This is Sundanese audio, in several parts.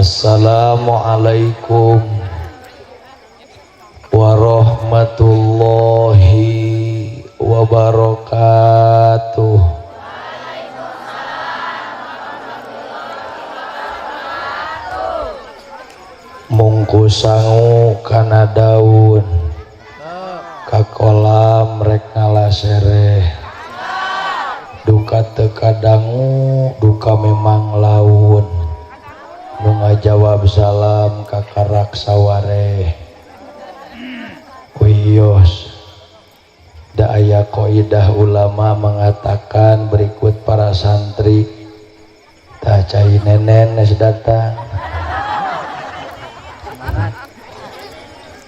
Assalamualaikum warahmatullahi wabarakatuh. Mungku sangu kana daun ka kolam rek ngalasereh, duka teu kadangu duka memang laun, nu ngajawab salam kakarak sawareh. Wios da aya kaidah ulama mengatakan berikut para santri tah cai nenen geus datang.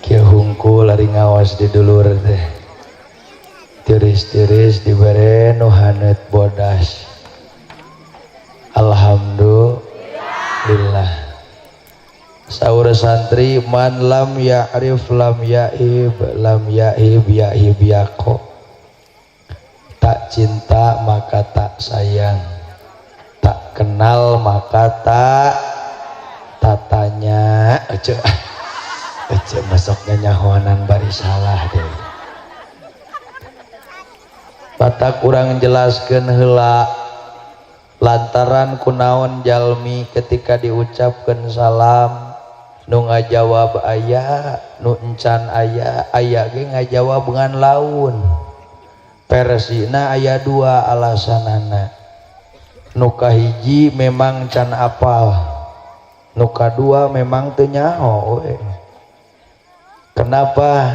Kieu hungkul ari ngawas di dulur teh, tiris-tiris dibere nu haneut bodas. Alhamdulillah. Saur santri man lam ya'rif lam ya'ib, lam ya'ib ya'ib yaqo. Tak cinta maka tak sayang, tak kenal maka tak tatanya. Ece ece masuknya nyahonan bari salah deh. Batak kurang jelaskeun heula lantaran kunaon jalmi ketika diucapkan salam nu ngajawab aya, nu encan aya, aya ge ngajawab ngan laun. Versina aya dua alasanana. Nu kahiji memang can apal, nu kadua memang teu nyaho we. Kenapa?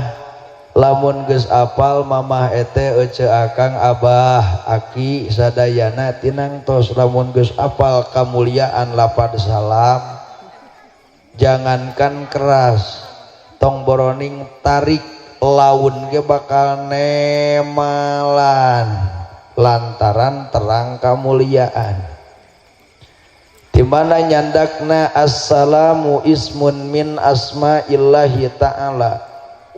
Lamun geus apal mamah ete ece akang abah aki sadayana tinang tos, lamun geus apal kamuliaan lapad salam, jangankan keras, tong boroning tarik laun ge bakal nemalan lantaran terang kamuliaan. Di mana nyandakna assalamu ismun min asma'illahi ta'ala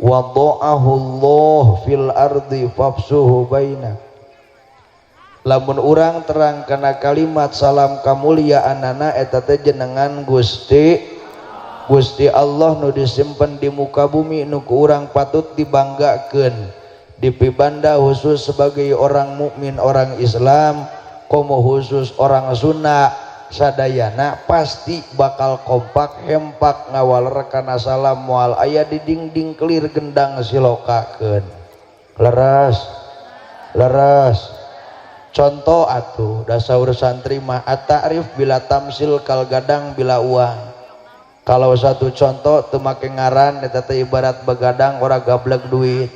wada'ahu Allah fil ardi fafsuhu baina. Lamun urang terang kana kalimat salam kamuliaanana eta teh jenengan Gusti Gusti Allah nu disimpen di muka bumi, nu ku urang patut dibanggakeun dipibanda khusus sebagai orang mukmin, orang Islam, komo khusus orang sunnah sadayana pasti bakal kompak hempak ngawaler kana salam moal aya di dingding kelir gendang silokakeun. Leres leres. Contoh atuh dasaur santri mah at-ta'rif bila tamsil kal gadang bila uang. Kalau satu contoh teu make ngaran eta teh ibarat begadang ora gablek duit.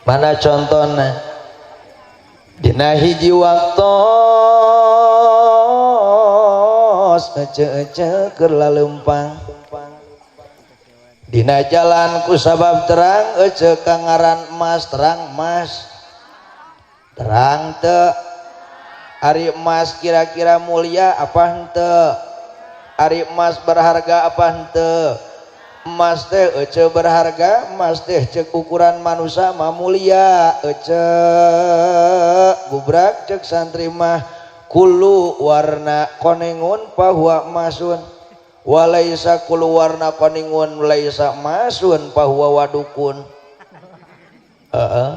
Mana contohna? Dina hiji waktos ece-ece keur laleumpang dina jalan ku sabab terang ece ka ngaran emas, terang emas terang teu. Ari emas kira-kira mulia apa henteu? Ari emas berharga apa henteu? Emas teh ece berharga, emas teh cek ukuran manusia mah mulia ece gubrak cek santri mah kulu warna konengun pahuwa masun walaisa kulu warna konengun laisa masun pahuwa wadukun. Heeh.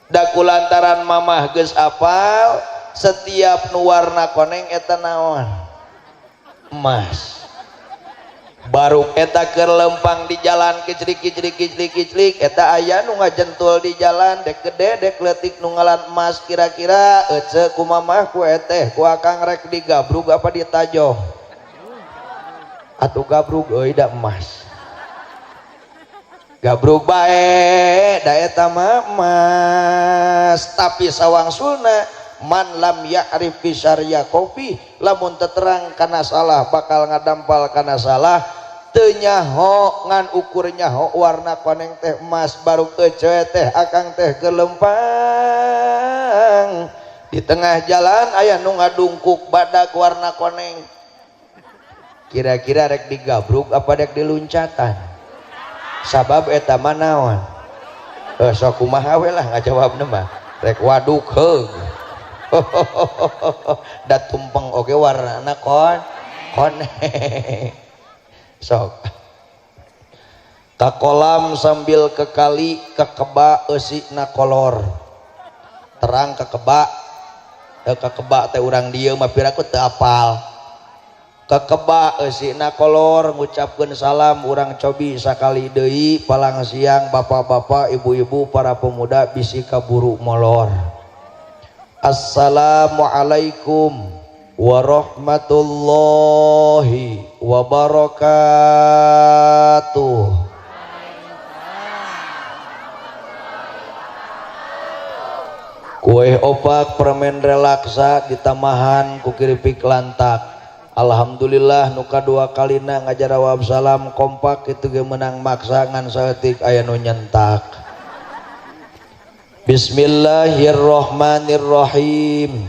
Da kulantaran mamah geus apal setiap nu warna koneng eta naon? Emas. Baru eta keur lempang di jalan kiclik kiclik kiclik kiclik eta aya nu ngajentul di jalan dek gede dek leutik nu ngalan emas kira-kira ece ku mamah ku eteh ku akang rek digabrug apa ditajoh? Atuh gabrug euy da emas. Gabrug bae da eta mah emas, tapi sawangsulna man lam ya'rif fi syariah kopi lamun teterang kana salah bakal ngadampal kana salah teu nyaho ngan ukur nyaho warna koneng teh emas. Baru ece teh akang teh kelempang di tengah jalan aya nu ngadungkuk badak warna koneng, kira-kira rek digabrug apa rek diluncatan? Sabab eta mah naon? Sok kumaha we lah ngajawabna mah rek waduk heug. Da tumpeng oge warnana kon koneng. Sok ka kolam sambil ke kali kekeba eusina kolor. Terang kekeba. Kekeba teh urang dieu mah piraku teu apal. Kekeba eusina kolor ngucapkeun salam urang cobi sakali deui palang siang bapak-bapak, ibu-ibu, para pemuda bisi kaburu molor. Assalamualaikum warahmatullahi wabarakatuh. Kue opak permen relaksa ditamahan ku keripik lantak. Alhamdulillah nu kadua kalina ngajarawab salam kompak kitu ge meunang maksa ngan saeutik aya nu nyentak. Bismillahirrahmanirrahim.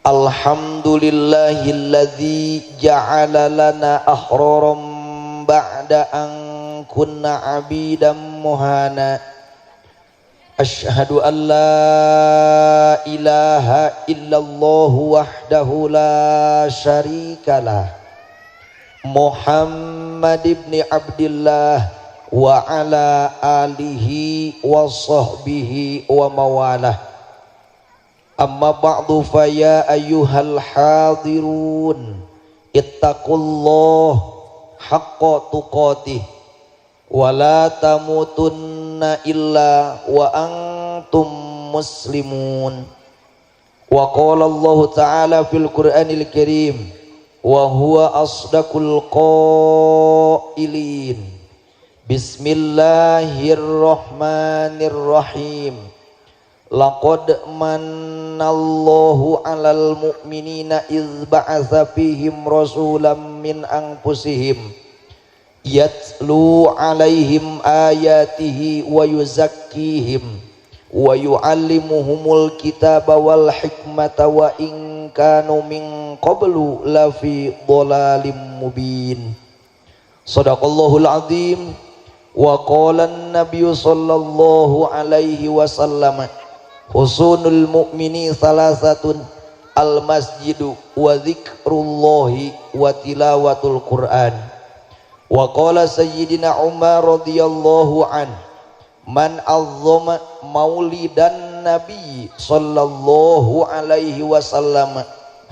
Alhamdulillahilladzi ja'ala lana ahraran ba'da an kunna 'abidan muhana. Asyhadu an la ilaha illallah wahdahu la syarikalah Muhammad ibn Abdillah wa ala alihi wa sahbihi wa mawalah. Amma ba'du fa ya ayyuhal hadirun ittaqullah haqqa tuqatih wa la tamutunna illa wa antum muslimun. Wa qala Allah ta'ala fil Qur'anil Karim wa huwa asdaqul qailin. Bismillahirrahmanirrahim. Laqad mannallahu 'alal mu'minina idz ba'atsa fihim rasulan min anfusihim yatlu 'alaihim ayatihi wa yuzakkihim wa yu'allimuhumul kitaba wal hikmata wa in kanu min qablu lafi dhalalim mubin. Sadaqallahul azim. Wa qala an-nabiyyu sallallahu alaihi wasallam husunul mu'mini salasatun al masjidu wa dzikrullahi wa tilawatul Qur'an. Wa qala sayyidina Umar radhiyallahu an man azzama maulidan nabi sallallahu alaihi wasallam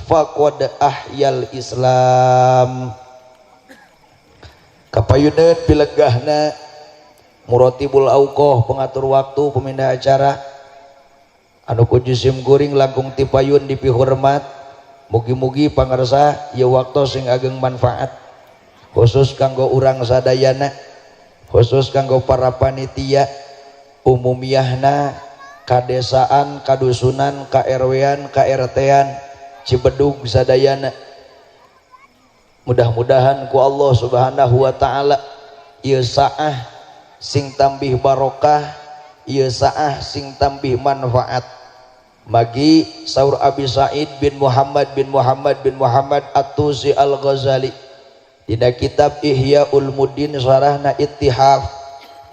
faqad ahyal Islam. Kapayuneun pilegahna muratibul auqah, pengatur waktu, pemindah acara anu ku jisim kuring langkung tipayun dipihormat, mugi-mugi pangarsa ieu waktu sing ageng manfaat khusus kanggo urang sadayana, khusus kanggo para panitia umumiyahna kadesaan, kadusunan, ka-RW-an, ka-RT-an Cibedug sadayana. Mudah-mudahan ku Allah Subhanahu wa taala ieu saah sing tambih barokah, ieu saah sing tambih manfaat. Magi saur Abi Sa'id bin Muhammad bin Muhammad bin Muhammad At-Tusi Al-Ghazali dina kitab Ihya Ulumuddin syarahna Ittihaf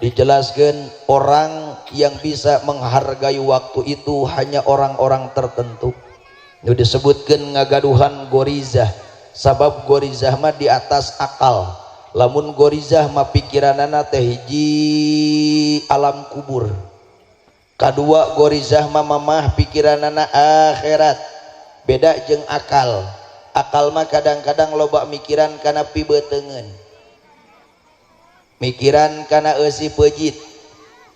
dijelaskan orang yang bisa menghargai waktu itu hanya orang-orang tertentu. Nu disebutkan ngagaduhan gorizah, sabab gorizah mah di atas akal. Lamun gorizah mah pikiranana teh hiji alam kubur. Kadua gorizah mah mamah pikiranana akhirat. Beda jeung akal. Akal mah kadang-kadang loba mikiran kana pibeuteungeun, mikiran kana eusi peujit,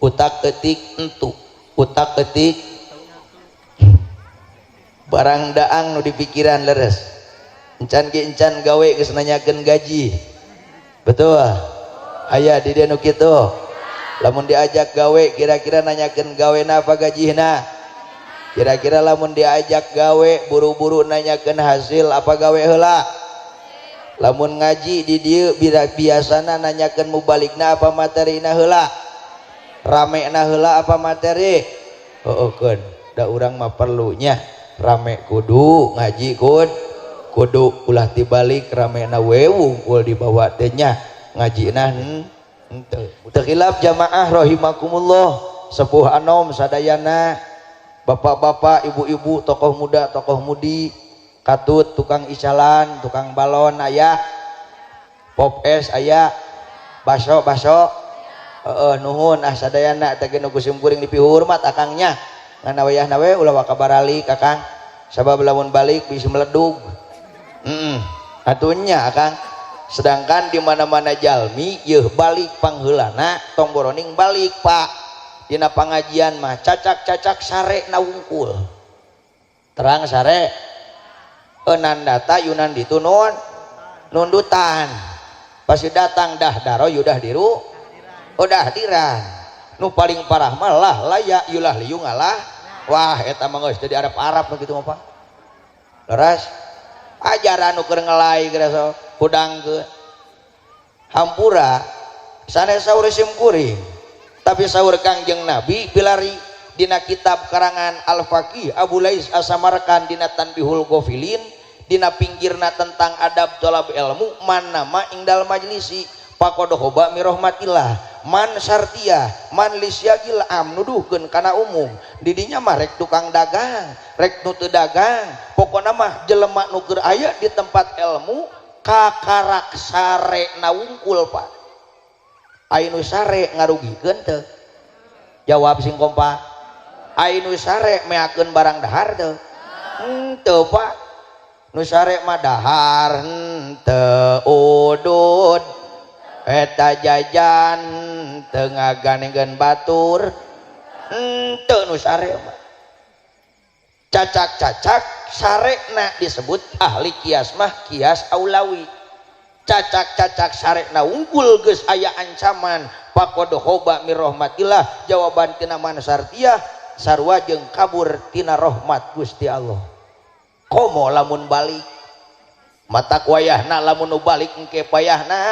utak eutik entu, utak eutik barang daang nu dipikiran leres. Encan ge encan gawe geus nanyakeun gaji. Betul? Aya di dieu nu kitu. Lamun diajak gawe kira-kira nanyakeun gawena apa gajihna? Kira-kira lamun diajak gawe buru-buru nanyakeun hasil apa gawe heula? Lamun ngaji di dieu biasana nanyakeun mubaligna apa materina heula? Ramena heula apa materi? Heueuh keun, da urang mah perlunya rame kudu ngaji kudu ulah tibalik ramena we wungkul dibawa teh nya ngajina henteu. Teu khilaf jamaah rahimakumullah, sepuh anom sadayana Bapak-bapak, ibu-ibu, tokoh muda, tokoh mudi, katut, tukang icalan, tukang balon aya, pop es aya, baso baso. Heeh, nuhun ah sadayana teh nu ku simkuring dipihurmat akangnya. Ngan wayahna we ulah waka baralik akang. Sabab lamun balik bisa meledug. Heeh. Atunya akang. Sedangkan di mana-mana jalmi yeuh balik pangheulana tong boroning balik Pak. Dina pangajian mah cacak-cacak sare na wungkul. Terang sare. Nandata yunan ditunun nundutan. Pasti datang dah daro yudah diru udah diran. Nu paling parah mah lah layak yulah liu ngalah. Wah eta mah geus jadi Arab-Arab nu kitu mah Pak. Leres ajaran nu keur ngelai geus hudangkeun. Hampura sanes saur sim kuring. Tapi saur Kangjeng Nabi bilari dina kitab karangan Al-Faqih Abu Lais As-Samarkand dina Tanbihul Ghafilin dina pinggirna tentang adab tolab ilmu man nama ingdal majlisi faqad khoba mirahmatillah man sartiyah man lisyagil am nuduhkeun kana umum didinya mah rek tukang dagang rek nu teu dagang pokona mah jelema nu keur aya di tempat ilmu kakarak sare na wungkul Pak. Ainu sare ngarugikeun teu? Jawab sing kompak. Ainu sare meakeun barang dahar teu? Henteu Pak. Nu sare mah dahar henteu udud eta jajan teu ngaganengkeun batur henteu nu sare mah. Cacak-cacak sarena disebut ahli kias mah kias aulawi. Cacak-cacak sarekna unggul geus aya ancaman faqad khoba mirrahmatillah jawaban tina man sartiah sarua jeung kabur tina rahmat Gusti Allah. Komo lamun balik mata wayahna lamun nu balik engke payahna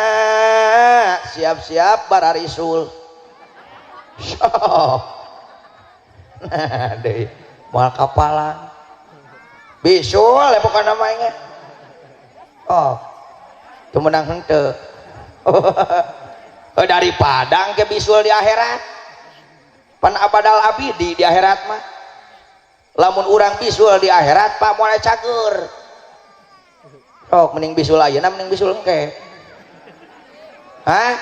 siap-siap bararisul. Sok. Nah deui moal kapalang bisul bukan namanya. Oh menang henteu. Dari Padang ke bisul di akhirat pan abadal abidi di akhirat mah lamun urang bisul di akhirat Pak moal cager. Sok mending bisul ayeuna mending bisul engke. Hah?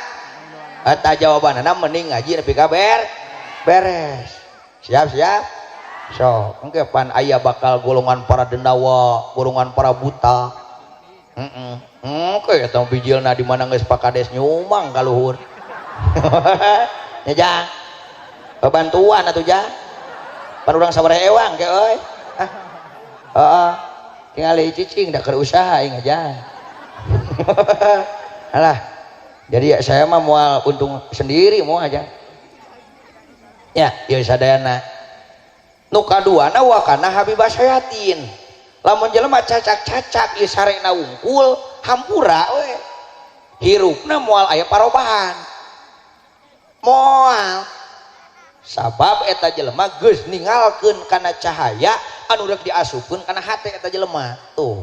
Eta jawabanana mending ngaji nepi ka beres. Siap-siap. Sok engke pan aya bakal golongan para dendawa, golongan para buta. Heeh. Oke, eta bijilna di mana geus Pak Kades nyumang ka luhur. Nya jang. Bantuan atuh jang. Pan urang sabaraha ewang ke euy. Ah. Heeh. Tingali cicing da keur usaha aing aja. Alah. Jadi ya, saya mah moal untung sendiri mau aja. Ya, ieu sadayana. Nu kaduana wakana habibah sayatin. Lamun jelema cacak-cacak ieu sarena wungkul hampura we. Hirupna moal aya parobahan. Moal. Sabab eta jelema geus ningalkeun kana cahaya anu rek diasupkeun kana hate eta jelema. Tuh.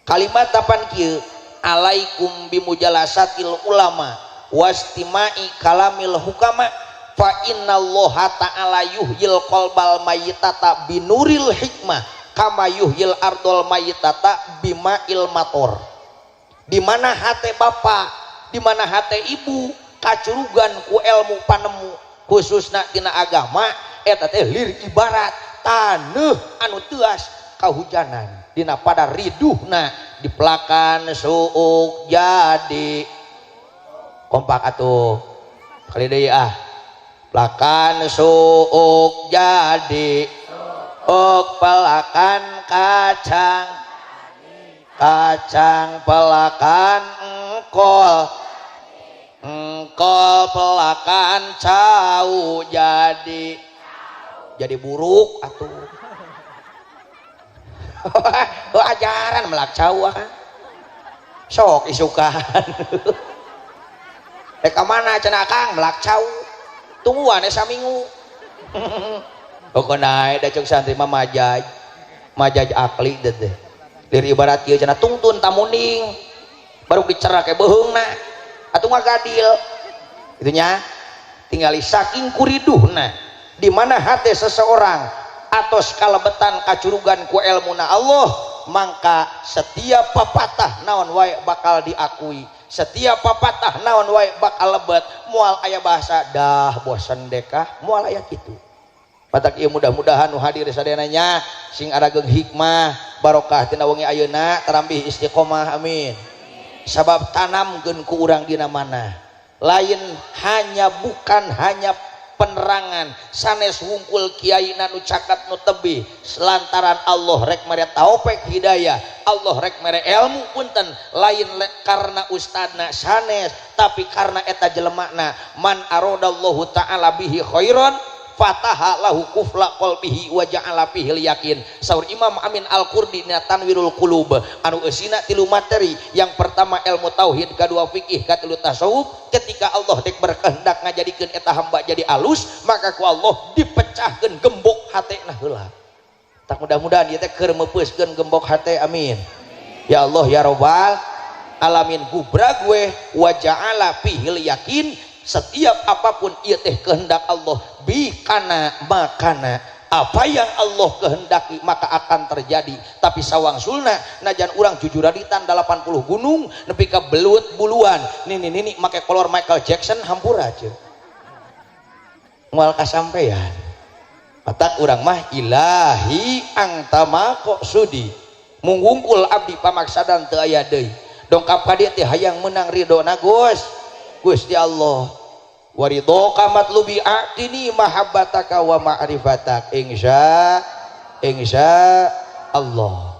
Kalimat tapan kieu alaikum bimujalasatil ulama wastima'i kalamil hukama fa innallaha ta'ala yuhyil qalbal mayyitata binuril hikmah kama yuhyil ardol mayyitata bima'il mator. Di mana hate bapak, di mana hate ibu kacurugan ku ilmu panemu khususna tina agama eta teh lir ibarat taneuh anu teuas kahujanan dina pada riduhna dipelakan suuk jadi kompak atuh kali deui ah pelakan suuk jadi ok pelakan kacang kacang pelakan engkol engkol pelakan cau jadi buruk atuh. Oh, ajaran melak cau kan sok isukan rek ka mana cenah Kang melak cau tungguan saminggu. Pokona da cek santri mah majaj majaj akli teh lir ibarat kieu cenah tungtun tamuning baru dicerak ke beuheungna atuh ngagadil itunya tinggali saking kuriduhna Di mana hati seseorang atos kalebetan kacurugan ku elmuna Allah, mangka setiap papatah naon wae bakal diakui, setiap papatah naon wae bakal lebet, moal aya bahasa dah bosen dekah, moal aya kitu. Matak ieu mudah-mudahan nu hadir sadayana nya sing arageung hikmah barokah tina wengi ayeuna, tarambih istiqomah, amin. Sabab tanamkeun ku urang dina mana lain hanya, bukan hanya penerangan sanes wungkul kiai nu cakat nu tebih, lantaran Allah rek mere taufik hidayah, Allah rek mere ilmu, punten, lain karena ustadna sanes, tapi karena eta jelemana. Man aradallahu ta'ala bihi khairan fataha lahu kufla qalbihi wa ja'ala fihi yakin. Saur Imam Amin Al-Qurdi dina Tanwirul Qulub anu eusina tilu materi, yang pertama ilmu tauhid, kedua fikih, katilu tasawuf. Ketika Allah dek berkehendak ngajadikeun eta hamba jadi alus, maka ku Allah dipecahkeun gembok hatena heula. Tak mudah-mudahan ieu teh keur meupeuskeun gembok hate, amin ya Allah ya robbal alamin. Gubrag we wa ja'ala fihi yakin, setiap apapun ieu teh kehendak Allah, bikana makana, apa yang Allah kehendaki maka akan terjadi. Tapi sawang sulna najan urang jujuraditan 80 gunung nepi ka belut buluan nini nini make kolor Michael Jackson, hampura aja moal kasampean. Matak urang mah ilahi anta maqsudi, mung wungkul abdi pamaksadan teu aya deui, dongkap ka dieu teh hayang menang ridona Gusti Allah. Waridhoka matlubi a'tini mahabbataka wa ma'rifatak, insya insya Allah.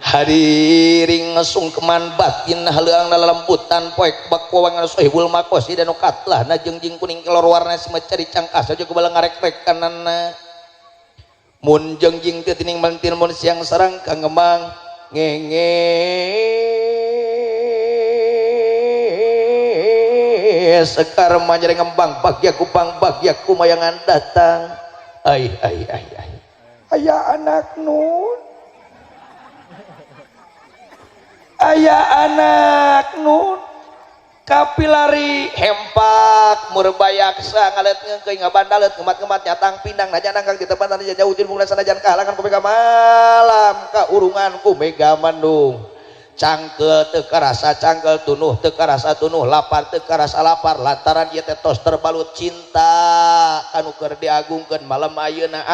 Hadiring sungkeman batin haleuang lalembutan poek bak wawangan sohibul maqasid anu katlah na jengjing kuning kelor warna simecari cangkas aja kebala ngarek-rek kanana mun jengjing teu tining mentil mun siang sarang kangemang ngenge sekar manjere ngembang bagya kupang bagya kumayangan datang. Ai ai ai ai aya anak nun, aya anak nun kapilari hempak murbayaksa ngalet ngeukeui ngabandalet ngemat-ngemat nyatang pindang najan nangkang di tempat jauh jeung sanajan kahalangan ku mega malam kaurungan ku mega mandung. Cangkel teu karasa cangkel, tunuh teu karasa tunuh, lapar teu karasa lapar, lantaran ieu teh tos terbalut cinta anu keur diagungkeun malam ayeuna.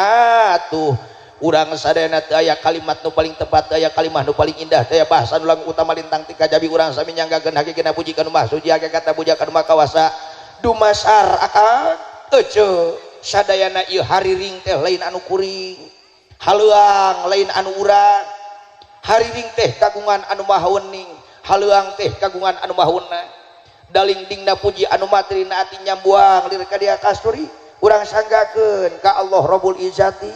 Atuh urang sadayana teu aya kalimat nu paling tepat, teu aya kalimat nu paling indah, teu aya bahasa nu langkung utama lintang ti kajabi urang sami nyanggakeun hakikina puji ka nu Maha Suci, hakikatna puja ka nu Maha Kawasa. Dumasar akang ece sadayana ieu hariring teh lain anu kuring, haleuang lain anu urang. Hariring teh kagungan anu maha wening, haleuang teh kagungan anu maha weunang. Daling dingna puji anu materi na ati nyambuang lir ka dia kasturi, urang sanggakeun ka Allah Rabbul Izzati.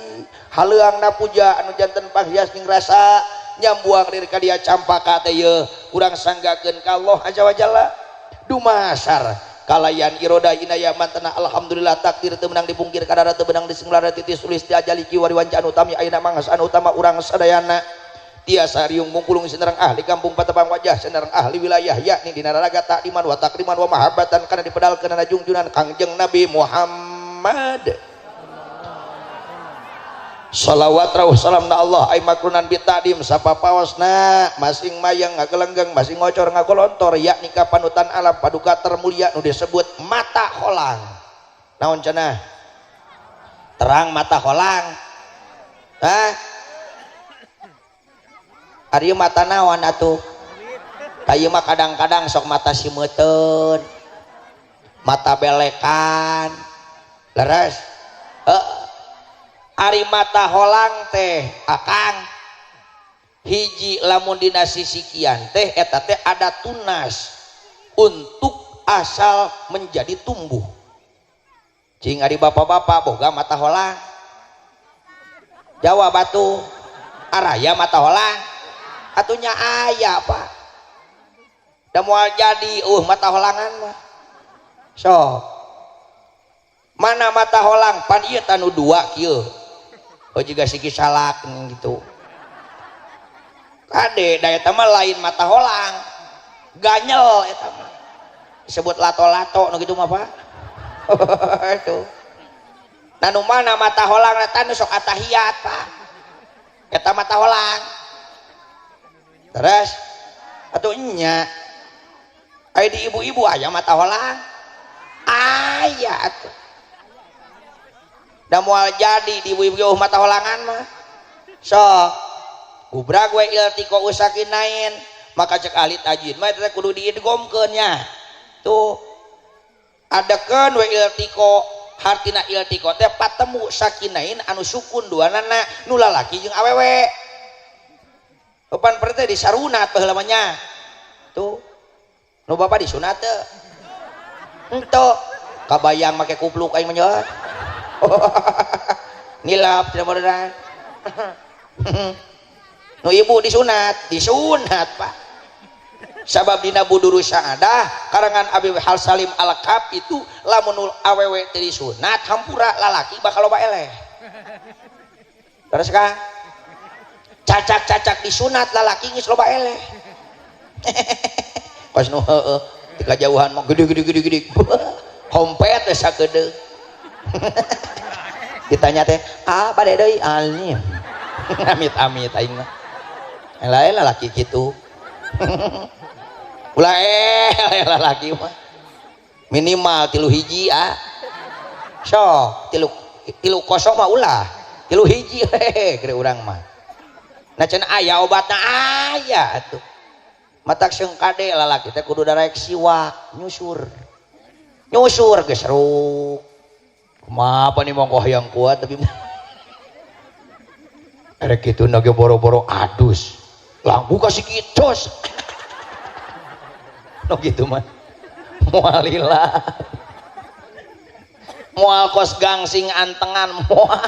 Haleuang na puja anu janten panghias ning rasa nyambuang lir ka dia campaka teh yeuh, urang sanggakeun ka Allah Azza wa Jalla. Dumasar kalayan iroda inaya mantena alhamdulillah takdir teu meunang dipungkir, kadara teu meunang disenglara, titis tulis ti ajali kiwari wanca anu utami ayeuna mangsa anu utama urang sadayana tiasa riung mungkulung sinerang ahli kampung patepang wajah sinerang ahli wilayah, yakni dina raraga takdiman wa takriman wa mahabbatan kana dipedalkeun kana jungjunan Kangjeng Nabi Muhammad. Salawat rawuh salam na Allah ay makrunan bitadim sapapaosna masing mayang ngagelenggeng masing ngocor ngagolontor, yakni ka panutan alam paduka termulia nu disebut mata holang. Naon cenah terang mata holang? Hah? Ari mata naon atuh? Kayu mah kadang-kadang sok mata simeuteun, mata belekan, leres. Ari mata holang teh akang hiji lamun dina sisikian teh eta teh ada tunas untuk asal menjadi tumbuh. Cing ari bapak-bapak boga mata holang? Jawab atuh. Araya mata holang? Atunya aya pak, da moal jadi mata holangan mah. So mana mata holang pan ieu tanu dua kieu. Oh juga siki salak gitu. Kade da eta mah lain mata holang, ganyel eta mah. Disebut lato-lato nu kitu mah pak. Itu. Nah nu mana mata holang eta nu sok atahiyat Pak. Eta mata holang. Terus atuh nya. Aya di ibu-ibu aya mata holang. Aya atuh. Da moal jadi di ibu-ibu mata holangan mah. Sok gubrag we iltiko usakinain, maka cek ahli tajwid mah eta kudu diidgomkeun nya. Tuh adakeun we iltiko, hartina iltiko teh patemu sakinain anu sukun duanana nu lalaki jeung awewe. Pan teh disarunat baheula mah nya. Tuh nu bapak disunat teu? Henteu. Kabayang make kupluk aing mah nya. Ngilap tidak beneran. Nu ibu disunat, disunat Pak. Sabab dina Budurus Sa'adah karangan Abi Hal Salim Al-Kab itu lamun awewe teu disunat hampura lalaki bakal loba eleh. Terus kah? Cacak-cacak disunat lalaki geus loba eleh. Pas nu heueuh di kajauhan mah gede gede gede gede. Hompet teh sakedeung. Ditanya teh, "Ah, bade deui alim." Amit-amit aing mah. Lain lalaki kitu. Ulah lalaki mah. Minimal 3 hiji ah. Sok, tilu kosong mah ulah. 3 hiji hehe gere urang mah. Nah cenah aya obatna aya atuh. Matak seung kade lalaki teh kudu darek siwak, nyusur. Nyusur geus ruk. Kumaha nih mongko hayang kuat tapi erek kitu na ge boro-boro adus. Lang buka sikit cos. No gitu mah. Moal lila. Moal kos gangsing antengan moal.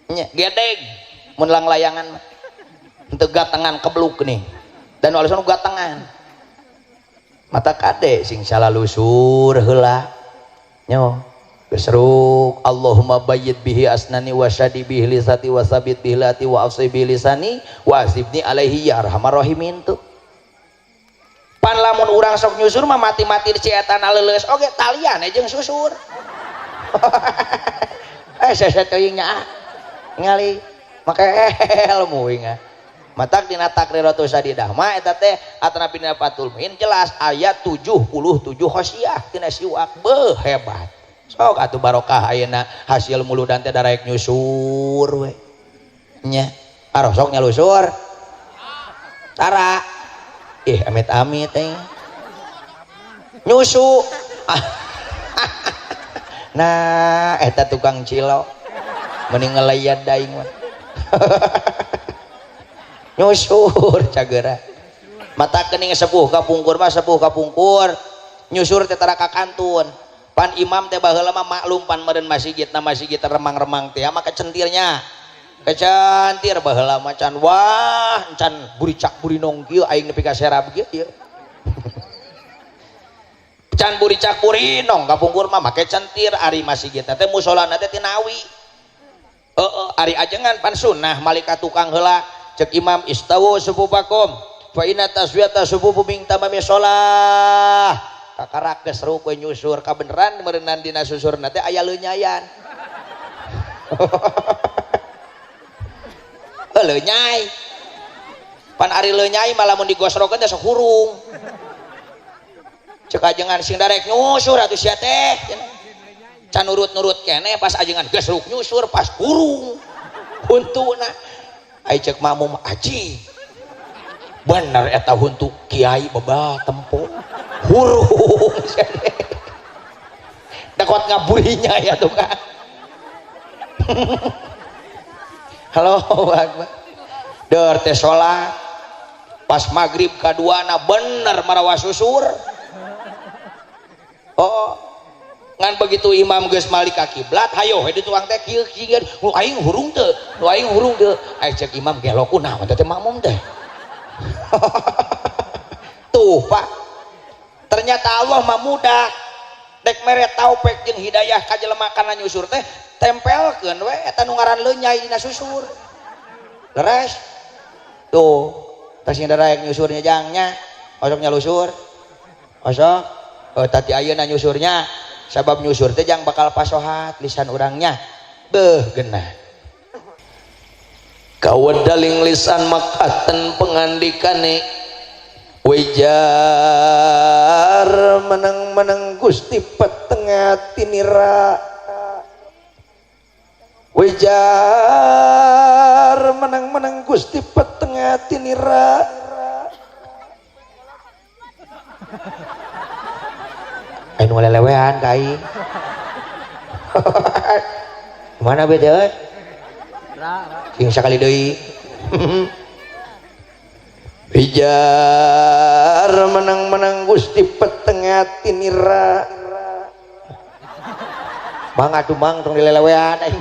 Nya gedeg mun lang layangan mah. Henteu gatengan kebluk nih. Dan walaupun gatengan. Mata kade sing salalusur heula. Nyo. Besruk Allahumma bayyid bihi asnani wa syadi bihi lisati wa sabit bihi lati wa afsi bihi lisani wa azibni alaihi ya arhamar rahimin tuh. Pan lamun urang sok nyusur mah mati-mati si eta leuleus oge talian jeung susur. Sese teuing nya ah. Ngali make ilmu inga. Matak dina takriratus sadidah mah eta teh atanapi dina Fathul Muin jelas ayat 77 khosiyah tina siwak beuh hebat. Sok atuh barokah ayeuna hasil muludan teh daraek nyusur we. Nya arosok nyalusur. Tara. Ih amit-amit teh. Nyusu. Nah eta tukang cilok mending ngelayat daing mah. Nyusur cagera. Mata kening sepuh kapungkur mah sepuh kapungkur. Nyusur teh tara ka kantun. Pan imam teh baheula mah maklum pan meureun masjid na masjid remang-remang teh maka centirnya. Kecentir baheula mah can wah can buricak burinong kieu aing nepi ka serab kieu ieu. Can buricak burinong kapungkur mah make centir ari masjid teh musolana teh tinawi. Heeh ari ajengan pan sunnah malika tukang heula cek imam istawu sufufakum fa inna taswiyata sufufu min tamami shalah. Kakarak geus rukun nyusur kabeneran meureunnan dina susurna teh aya leunyayan. Leunyai. Pan ari leunyai mah lamun digosrokeun teh sok hurung. Cek ajengan sing darek nyusur atuh sia teh. Can nurut-nurut keneh pas ajengan geus ruk nyusur pas hurung. Huntuna. Ai cek makmum aji. Bener eta huntu kiai bebal tempo. Hurung. Dakot ngaburinya ya tuh kan. Halo Akbar. Deur teh salat pas maghrib kaduana bener marawa susur. Oh, ngan begitu imam geus malik ka kiblat hayo we dituang teh kieu kieu nu aing hurung teu, nu aing hurung teu. Ai cek imam gelo kunaon teh makmum teh. Tuh Pak. Ternyata Allah mah mudah. Dek mere taufik jeung hidayah ka jelema kana nyusur teh tempelkeun we eta nu ngaran leunyai dina susur. Leres. Tuh, tas sing daraek nyusurnya jangnya, osok nyalusur. Osok, oh, tadi ayeuna nyusurnya. Sabab nyusur teh jang bakal pasohat lisan urangnya. Beuh genah. Kawedaling lisan makaten pengandikane wejar menang-menang Gusti petengah tinira wejar menang-menang Gusti petengah tinira aing lelewean ka aing. Mana beda euy? Sing sakali deui. Bijar menang-menang Gusti petengah tinira. Mang atuh mang tong dilelewean aing.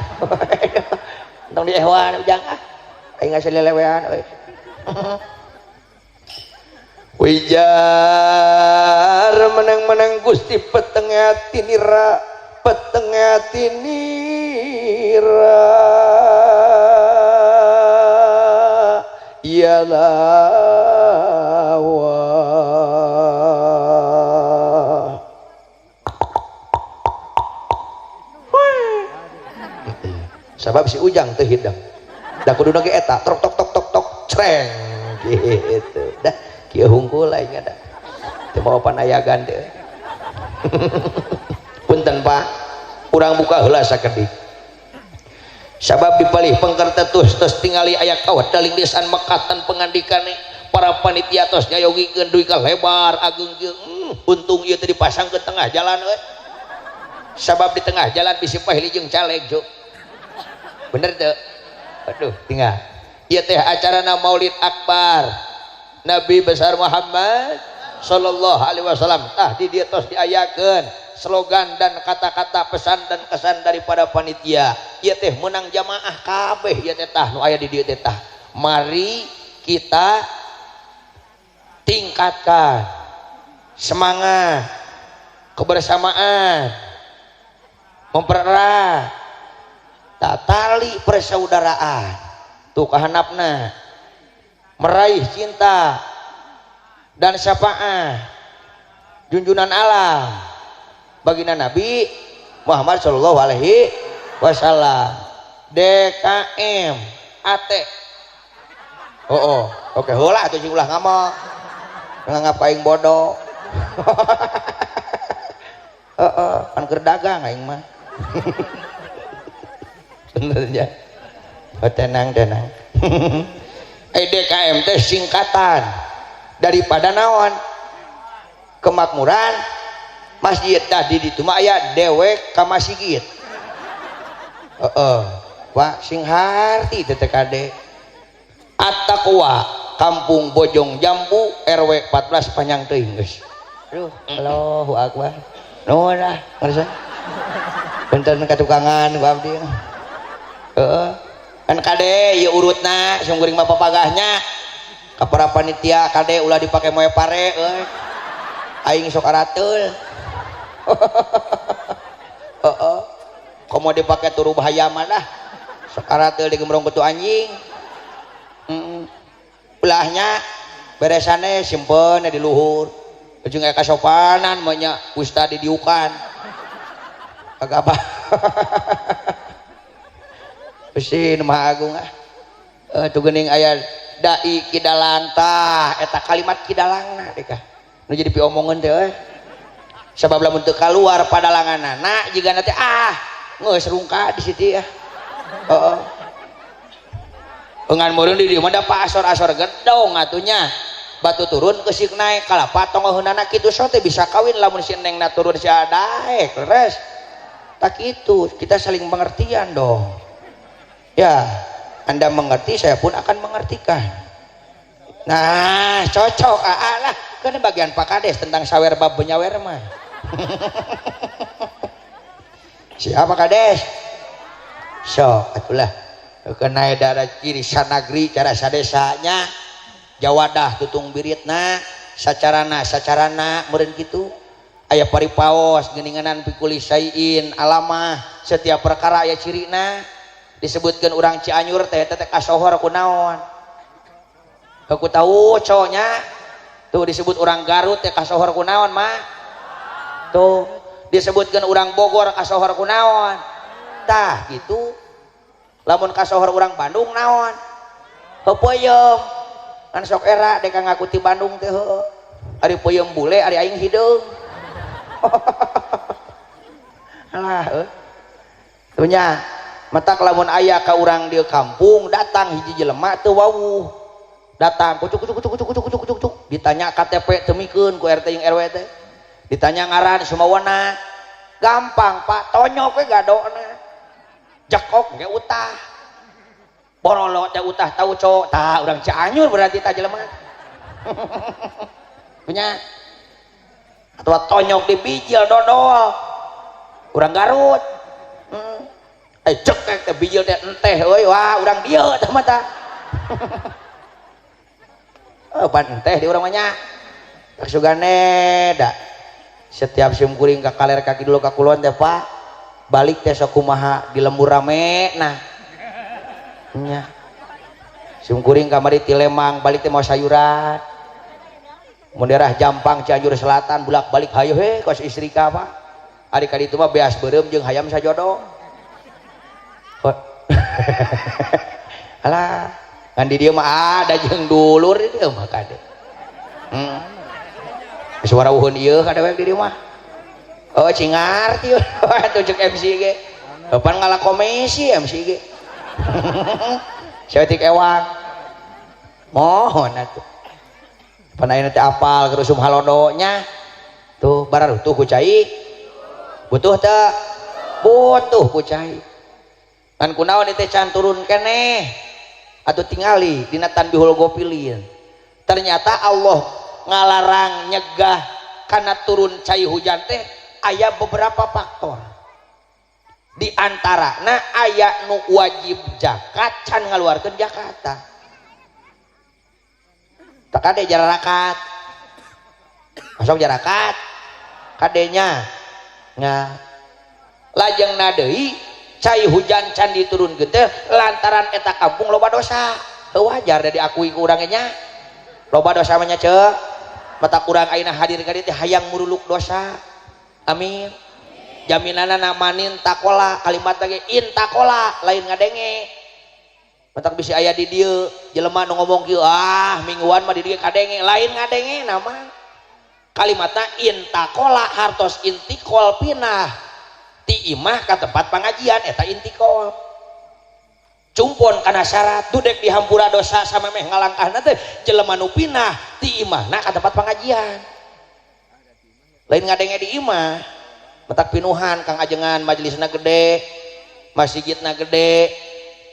Tong diewan ujang ah. Aing asa dilelewean euy. Wijar menang-menang Gusti petengah tinira petengah tinira ialah sabab si Ujang teu hidang da kuduna ge eta tok tok tok tok tok creng gitu dah kieu hungkul aing ada teu mawa panayagan teh. Punten Pak, urang buka heula sakedik sabab dipalih pengker tetus tos tingali aya kawat daling lisan mekatan pengandikane para panitia tos nyayogikeun dugi ka lebar ageung kieu. Untung ieu teh dipasang ke tengah jalan euy sabab di tengah jalan bisi pahili jeung caleg jo bener teu. Aduh tinggal ieu teh acarana Maulid Akbar Nabi besar Muhammad sallallahu alaihi wasallam. Tah di dieu tos diayakeun slogan dan kata-kata pesan dan kesan daripada panitia. Ieu teh menang jamaah kabeh ieu teh tah nu aya di dieu teh tah. Mari kita tingkatkan semangat kebersamaan, mempererat tali persaudaraan tuh kahanapna, meraih cinta dan syafaat junjunan alam baginda Nabi Muhammad Shallallahu Alaihi Wasallam. DKM AT oh oke heula atuh sing ulah ngamuk nganggap aing bodoh. Heeh kan keur dagang aing mah. Bener ya. Oh, tenang tenang. DKM teh singkatan daripada naon kemakmuran masjid. Tadi di mah aya dewek ka masjid. Heeh Pak sing harti teh TKD At-Taqwa Kampung Bojong Jambu RW 14 Panjang teuing geus. Aduh Allahu akbar. Nuhun ah ngarasa. Punten katukangan ku abdi. Heeh. Kan kade ieu urutna sing kuring mah papagahnya. Ka para panitia kade ulah dipake moe pare euy. Aing sok arateul. Heeh. Komo dipake turu bahaya mah dah. Sok arateul digembrong kutu anjing. Ulahnya beresane simpen di luhur. Jeung aya kasopanan mah nya ustad didiukan. Kagak apa. Beusin Maha Agung ah. Tuh geuning aya dai kidalang tah eta kalimat kidalangna deh kah. Nu jadi piomongeun teh euy. Sabab lamun teu kaluar padalanganana jigana teh ah geus rungka di situ ya. Heeh. Engan meureun di dieu mah da pasor-asor gedong atunya. Batu turun keusik naek kalapa tongoheunana kitu so teh bisa kawin lamun si nengna turun si adaek leres. Tak itu kita saling pengertian dong. Ya, Anda mengerti, saya pun akan mengertikan. Nah, cocok lah. Kan bagian Pak Kades tentang sawer bab benyawer mah. Siapa Kades? Sok atulah. Kena darah kiri sanagri cara sadesanya jawadah tutung biritna sacarana sacarana meureun kitu. Aya paripaos geuninganan pikuli sayin alamah setiap perkara aya cirina. Disebutkan orang Cianjur teh teh kasohor ku naon aku tahu cowoknya tuh disebut orang Garut teh kasohor ku naon mah tuh Disebutkeun urang Bogor kasohor ku naon? Tah gitu. Lamun kasohor urang Bandung naon? Peuyeum. Kan sok era dek ngaku ti Bandung teh heueuh. Ari peuyeum bule, ari aing hideung. Alah euy. Nya matak lamun aya ka urang di kampung datang hiji jelema teu wawuh. Datang kucuk kucuk kucuk kucuk kucuk kucuk kucuk, ditanya KTP teu mikeun ku RT jeung RW teh. Ditanya ngaran Sumawana. Gampang Pak, tonyok we gadona. Jekok ge utah. Borolo teh utah tau cok, tah urang Cianjur berarti tah jelema. Punya atau tonyok di bijil dodol. Urang Garut. Cekek teh bijil teh enteh euy, wah urang dieu tah mah tah. Oh, pan enteh di urang mah nya. Sugane da. Setiap sim kuring ka kaler kaki dulu ka kulon teh Pak, balik teh sok kumaha di lembur rame nah. Nya. Sim kuring kamari ti Lembang balik teh mau sayuran. Mun daerah Jampang Cianjur Selatan bolak-balik hayo he kos istri ka Pak. Ari ka ditu mah beas beureum jeung hayam sajodo. Alah, kan di dieu mah ada jeung dulur di dieu mah kade. Suara uhun ieu kade we di dieu mah. Oh cingar ti atuh ceuk MC ge. Kapan ngalah komisi MC ge. Saeutik ewang. Mohon atuh. Pan ayeuna teh apal keur usum halodo nya. Tuh bararutuh ku cai. Butuh teu? Butuh ku cai. Kan kunaon teh can turun keneh. Atuh tingali dina Tanbihul Ghafilin. Ternyata Allah ngalarang nyegah kana turun cai hujan teh aya beberapa faktor. Di antarana aya nu wajib zakat can ngaluarkeun zakat. Tak kade jararakat. Masuk jarakat. Kadenya. Nah, lajeng deui cai hujan can diturunkeun teh lantaran eta kampung loba dosa. Heuh wajar da diakui ku urang nya. Loba dosa mah nya ceuk. Mata kurang ayeuna hadir ka dieu teh hayang muruluk dosa. Amin. Jaminanna manin takola kalimat lagi intakola lain ngadenge. Matak bisi aya di dieu jelema nu ngomong kieu ah mingguan mah di dieu kadenge lain ngadenge nama. Kalimatna intakola hartos intikol pinah ti imah ka tempat pengajian eta intikol. Cumpon kana syarat dudek dihampura dosa samemeh ngalangkahna teh jelema nu pinah ti imahna ka tempat pengajian. Lain ngadenge di imah. Matak pinuhan Kang Ajengan majelisna gede, masjidna gede,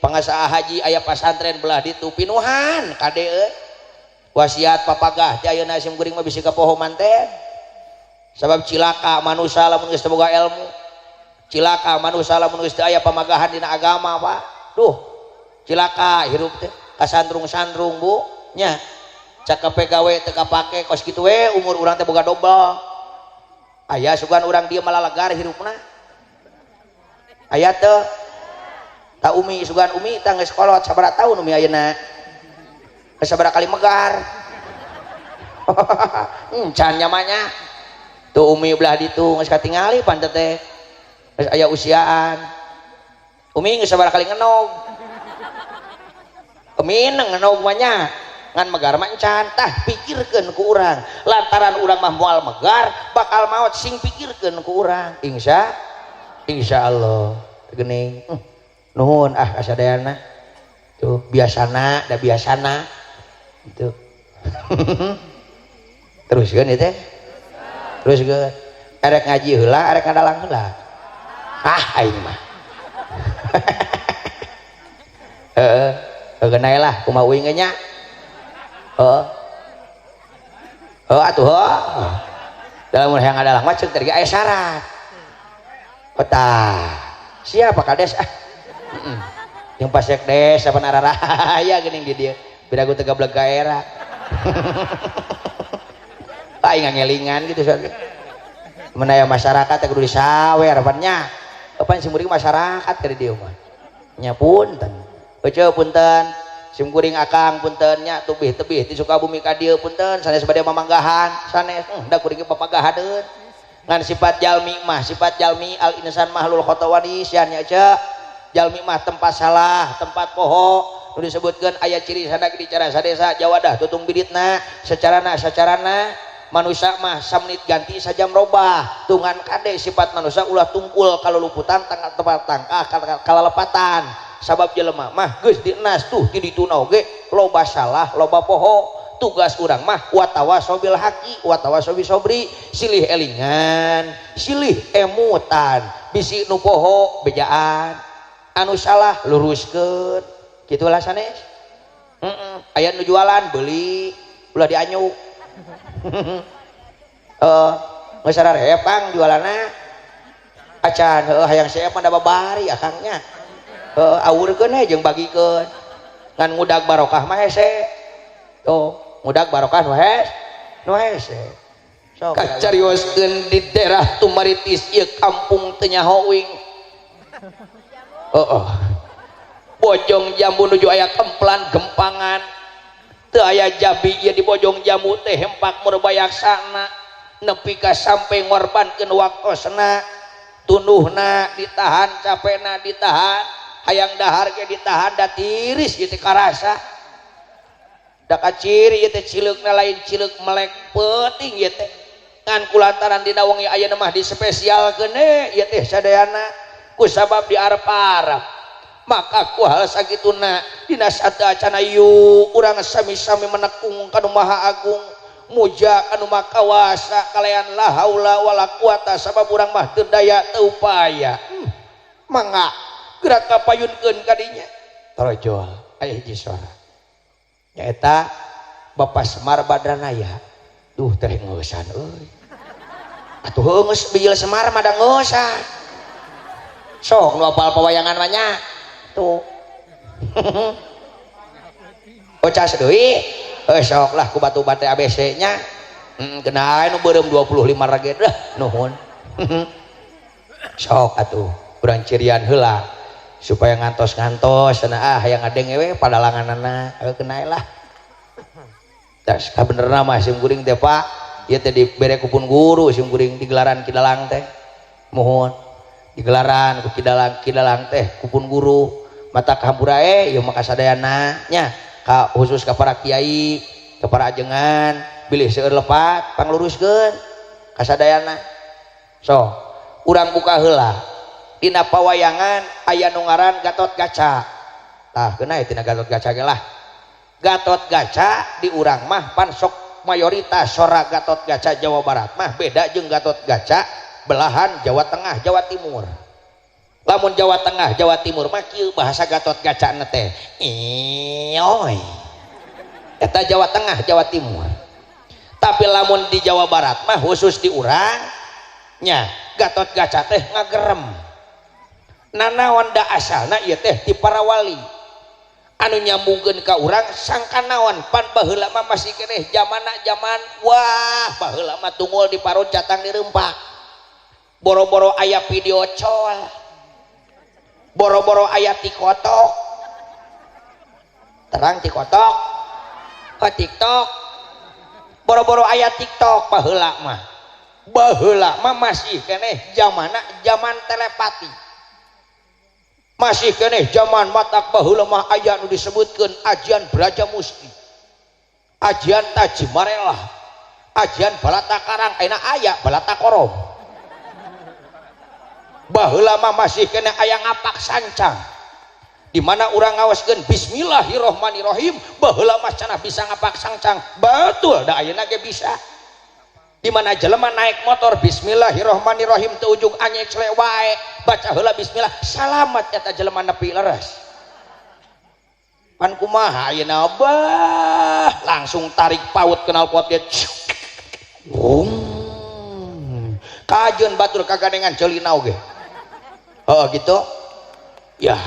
pangasaa haji aya pasantren belah ditu pinuhan kade euy. Wasiat papagah teh ayeuna sim kuring mah bisi kapoho manten. Sabab cilaka manusia lamun geus teu boga ilmu. Cilaka manusia lamun geus teu aya pamagahan dina agama, Pak. Duh, cilaka hirup teh kasandrung-sandrung, Bu. Nya. Cakep gawe teu kapake kos kitu we umur urang teh boga dobel. Aya sugan urang dieu malah legar hirupna. Aya teu? Ta umi sugan umi tah geus kolot sabaraha tahun umi ayeuna? Geus sabaraha kali megar. Can nyamanya. Tuh umi belah ditu geus katingali pan teh. Geus aya usiaan. Umi geus sabaraha kali ngenog. Mineng ngenog mah nya. Ngan megar mah encan. Tah pikirkeun ku urang. Lantaran urang mah moal megar bakal maot sing pikirkeun ku urang. Insya Allah. Geuning. Nuhun ah kasadayana. Tuh biasana da biasana. Itu. Teruskeun ieu teh. Teruskeun. Erek ngaji heula, erek ngadalang heula. Ah aing mah. Heeh, heuh lah kumaha uing ge nya. Heeh. Heuh atuh heuh. Dalam hayang ngadalang mah ceuk tadi aya syarat. Petah. Siapa kades ah? Heeh. Yang pas sekdes apa nararaya geuning di dieu. Biragu teu gableg ka era. Aing ngelingan gitu soalnya. Mun aya masyarakat teh kudu disawer pan nya. Pan sim kuring masyarakat ka di dieu mah. Nya punten. Ece punten. Sim kuring akang punten nya tubih-tebih ti Sukabumi ka dieu punten sanes bade mamanggahan sanes da kuring ge papagahadeun. Ngan sifat jalmi mah, sifat jalmi al insan mahlul khata wa nisyan nya ce. Jalmi mah tempat salah, tempat poho. Nu disebutkeun aya ciri sadak di cara sadesa jawadah tutung biditna secarana sacarana manusia mah samenit ganti sajam robah. Tungan kade sifat manusia ulah tungkul kaluluputan tangkah tempat tangkah kalalepatan. Sabab jelema mah geus dienas tuh ti dituna oge loba salah, loba poho. Tugas urang mah watawasaw bil haqi watawasaw bis sabri, silih elingan, silih emutan, bisi nu poho bejaan, anu salah luruskeun, kitu lah sanes. Aya nu jualan beli, ulah dianyuk. Geus sararep Kang jualanna acan, heuh hayang seep mah da babari akangnya. Heuh awurkeun we jeung bagikeun. Ngan ngudag barokah mah hese. Tuh, ngudag barokah nu hes, nu hese. Sok kacarioskeun di daerah Tumaritis ieu kampung teu nyaho uing. Heeh. Bojong Jambu nuju aya kemplan gempangan. Teu aya jabi ieu di Bojong Jambu teh hempak murbayaksana nepi ka sampe ngorbankeun waktosna, tunduhna ditahan, capena ditahan, hayang dahar ge ditahan, da tiris ieu teh karasa. Da kaciri ieu teh cileukna lain cileuk melek peuting ieu teh. Ngan kulantaran dina wengi ayeuna mah dispesialkeun ieu teh sadayana kusabab diarep-arep. Maka ku hal sagituna dina sateuacana yu urang sami-sami menekung ka Nu Maha Agung, muja ka Nu Maha Kawasa kalayan la haula wala quwata, sabab urang mah teu daya teu upaya. Mangga gerak kapayunkeun ka dinya. Torojol aya hiji suara nyaeta Bapak Semar Badranaya. Duh teh ngeusan euy. Atuh heuh geus bijil Semar mah da ngeusan. Sok nu apal pawayangan mah nya. Tuh. Oh cas deui. Eh sok lah ku batu bate ABC nya. Kena nu beureum 25 rage dah nuhun. Sok atuh urang cirian heula supaya ngantos-ngantos cenah ah hayang ngadenge we padalanganana kena lah. Tas kabenerna mah sim kuring teh Pak, ieu teh dibere ku pun guru sim kuring digelaran Ki Dalang teh. Muhun digelaran ku Ki Dalang, Ki Dalang teh ku pun guru. Mata kahampura ieu mah kasadayana nya ka khusus ka para kiai, ka para ajengan, bilih seueur lepat pangluruskeun kasadayana. So, urang buka heula dina pawayangan aya nu ngaran Gatot Kaca. Tah keuna tina Gatot Kaca ge lah. Gatot Kaca di urang mah pan sok mayoritas sora Gatot Kaca Jawa Barat mah beda jeung Gatot Kaca belahan Jawa Tengah, Jawa Timur. Lamun Jawa Tengah, Jawa Timur mah kieu bahasa Gatot Kaca na teh. Ioy. Eta Jawa Tengah, Jawa Timur. Tapi lamun di Jawa Barat mah khusus di urang nya Gatot Kaca teh ngagerem. Nanaon da asalna ieu teh ti para wali. Anu nyambungkeun ka urang sangka naon pan baheula mah masih keneh zamana zaman wah baheula mah tunggul di parut catang dirempak. Boro-boro aya video call. Boro-boro aya tikotok. Terang tikotok. Ke TikTok. Boro-boro aya TikTok baheula mah. Baheula mah masih keneh zamana zaman telepati. Masih keneh zaman matak baheula mah aya nu disebutkeun ajian Braja Musti, ajian Tajimarelah, ajian Balatakarang, ayeuna aya Balatakorom. Baheula mah masih keneh aya ngapak sancang. Di mana urang ngaoskeun bismillahirrahmanirrahim, baheula mah cenah bisa ngapak sancang. Betul da ayeuna ge bisa. Di mana jelema naik motor bismillahirrahmanirrahim teu ujug anyek sele wae, baca heula bismillah, salamat eta jelema nepi leres. Pan kumaha ayeuna bah langsung tarik paut knalpot dia. Wung. Kajeun batur kagandengan ceulina oge. Oh gitu. Ya,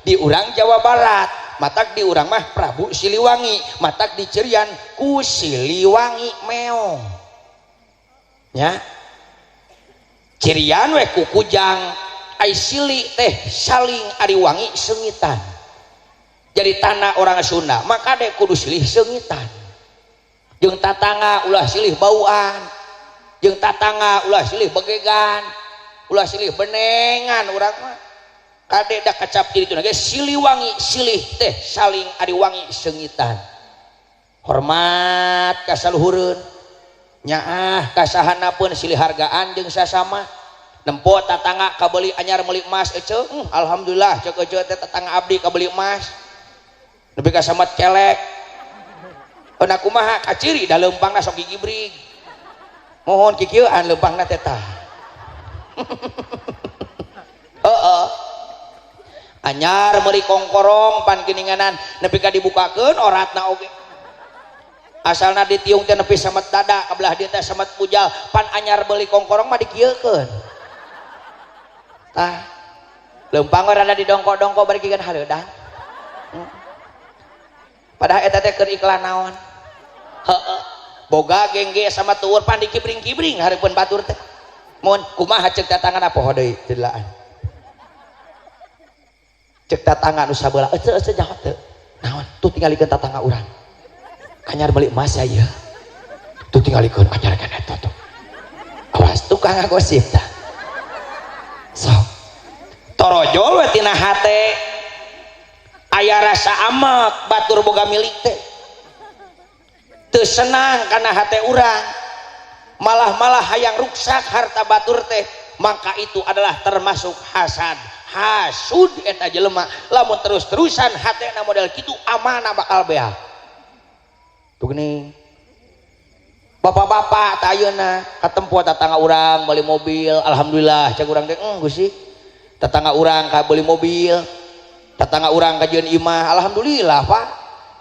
di urang Jawa Barat, matak di urang mah Prabu Siliwangi, matak di Cirian ku Siliwangi meong. Nya. Cirian we ku kujang, ai sili teh saling ari wangi seungitan. Jadi tanah orang Sunda maka deh kudu silih seungitan. Jeung tatangga ulah silih bauan. Jeung tatangga ulah silih begegan, ulah silih benengan urang mah. Kade da kacap jadi itu ge siliwangi silih teh saling ari wangi seungitan. Hormat ka saluhureun, nyaah ka sahanapeun silih hargaan jeung sasama. Nempo tatangga kabeuli anyar meuli emas eceu, alhamdulillah ceuk eceu teh tatangga abdi kabeuli emas. Nepi ka samet kelek. Euna kumaha kaciri da leumpangna sok gigibrig. Mohon kikieuan leumpangna teh tah. Heeh. Anyar meuli kongkorong pan geuninganan nepi ka dibukakeun oratna oge. Asalna ditiung teh nepi samet dada ka belah dieu teh samet pujal pan anyar beuli kongkorong mah dikieukeun. Tah leumpang we rada didongkok-dongkok bari kieu hareudang. Padahal eta teh keur iklan naon? Heeh. Boga gengge sama tuur pan dikibring-kibring hareupeun batur teh. Mun kumaha ceuk tatangga poho deui teu. Cek tatangga nu sabelah ece ece nyaho teu. Naon tuh tingalikeun tatangga urang. Anyar meuli emas ya ieu. Tuh tingalikeun anyar kan eta tuh. Awas tukang ngagosip tah. Sok. Torojol we tina hate. Aya rasa amek batur boga milik teh. Teu senang kana hate urang. Malah-malah hayang ruksak harta batur teh, maka itu adalah termasuk hasad. Hasud eta jelema lamun terus-terusan hatena model kitu amanah bakal beak. Tuh geuning. Bapak-bapak tah ayeuna katempo tatangga urang meuli mobil, alhamdulillah cek urang teh Gusti. Tatangga urang ka beuli mobil, tatangga urang ka jieun imah, alhamdulillah Pak.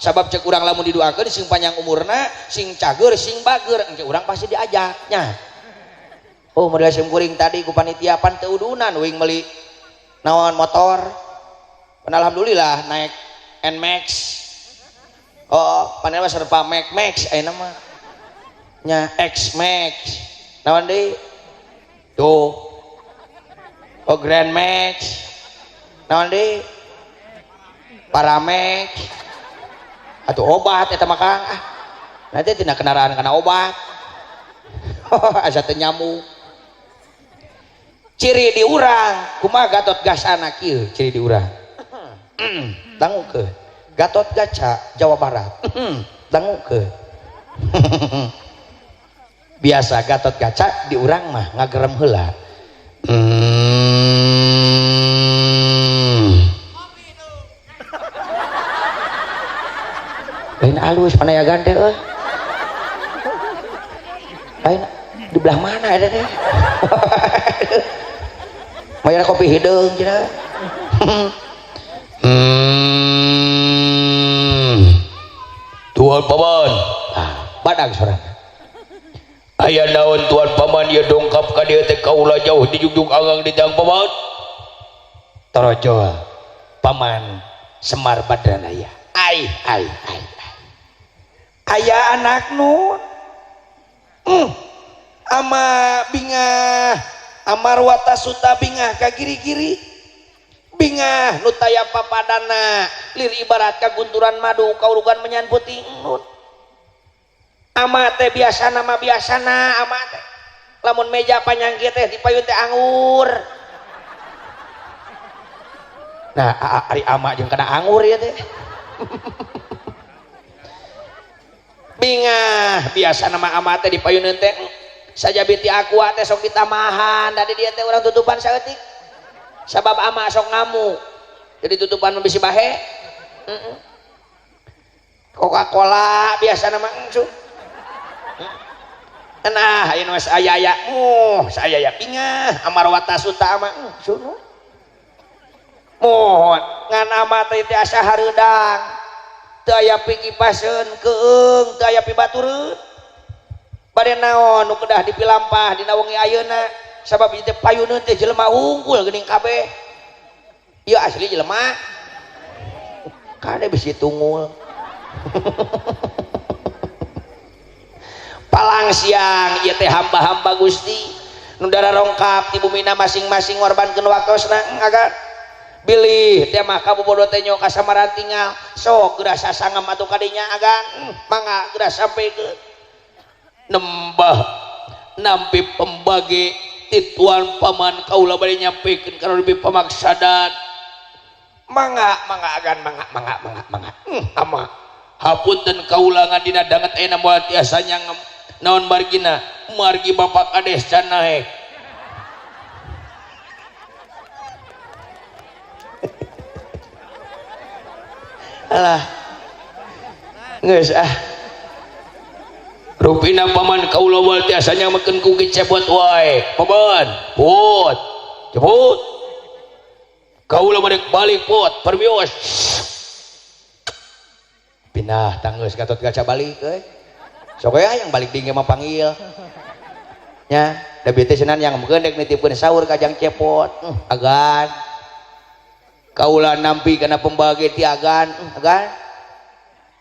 Sabab cek urang lamun didoakeun sing panjang umurna, sing cager, sing bager, engke urang pasti diajaknya. Oh model sim kuring tadi ku panitia pan teu udunan uing meuli naon motor. Pan alhamdulillah naik Nmax. Oh, pan mah serba Max Max ayeuna mah. Nya X Max. Naon deui? Tuh. Oh Grand Max. Naon deui? Paramax. Atuh obat eta mah Kang. Ah. Nanti tina kendaraan kana obat. Asa teu nyamuk. Ciri di urang kumaha Gatot Gacana kieu ciri di urang. Dangukeun. Gatot Gaca Jawa Barat. Dangukeun. Biasa Gatot Gaca di urang mah ngagerem heula. Lain alus panayagan teh euy. Lain di belah mana eta teh? Mayar kopi hideung cenah. Tuan Paman. Ah, badag sorana. Aya naon Tuan Paman ieu dongkap ka dieu teh kaula jauh dijungjung anggang di jang Paman. Torojol Paman Semar Badranaya. Ai ai ai. Aya anak nun. Ama bingah Amarwata Suta bingah ka giri-giri. Bingah nu taya papadana lir ibarat ka gunturan madu kaurugan menyan putih nun. Ama teh biasana mah biasana ama teh. Lamun meja panjang kieu teh dipayun teh anggur. Nah, ari ama jeung kana anggur ieu teh. Bingah biasana mah ama teh dipayuneun teh saja binti aqua teh sok ditamahan dari dia teh urang tutupan saeutik. Sabab ama sok ngamuk. Jadi tutupan mah bisi bahe. Coca-Cola biasana mah engcu. Nah, ayeuna mah aya-aya, saya aya bingah Amarwata Suta ama sunu. Mohon ngan ama teh teh asa hareudang. Teu aya pikipaseun keung, teu aya pibatureun. Bade naon nu kedah dipilampah dina wengi ayeuna sabab ieu teh payuneun teh jelema unggul geuning kabeh. Ieu asli jelema. Kade bisi tungul. Palang siang ieu teh hamba-hamba Gusti nu dararongkap ti bumina masing-masing ngorbankeun waktosna agar bilih teh mah kabobodo teh nyo ka samaran tinggal sok geura sasangem atuh kadinya agan mangga geura sampeukeun nembah Nampi pembagi ti tuan paman kaula bade nyampekeun kana lebih pamaksadan. Mangga mangga agan mangga mangga mangga mangga. Ama hapunten kaula ngan dina danget ayeuna moal tiasa nyangem. Naon margina? Margi Bapak Kades can naek. Alah. Geus ah. Rupina paman kaula moal tiasa nyangmekeun ku cepot wae. Paman, put. Cepot. Kaula balik balik put, permios. Pindah tanggeus Gatot Kaca balik euy. Sok we hayang balik deui mah panggil. Nya, da bieu teh cenah yang meukeun dek nitipkeun sahur ka Jang Cepot. Agan. Kaula nampi kana pembagi ti agan, agan.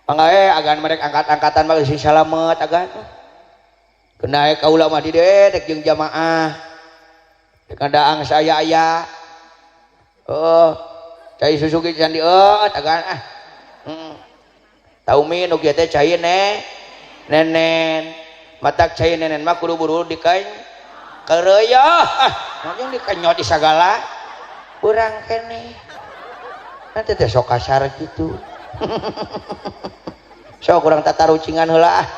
Mangga we agan merek angkat-angkatan mah sing salamet agan. Kena kaula mah di dieu dek jeung jamaah. Dek ngadaang saya-aya. Heeh. Cai susu ge can dieut agan ah. Tahu mi nu kieu teh cai nenen. Matak cai nenen mah kudu buru dikain keureuy ah. Naon dikenyot di sagala urang keneh. Nanti teh sok kasar kitu. Sok urang tatarucingan heula ah.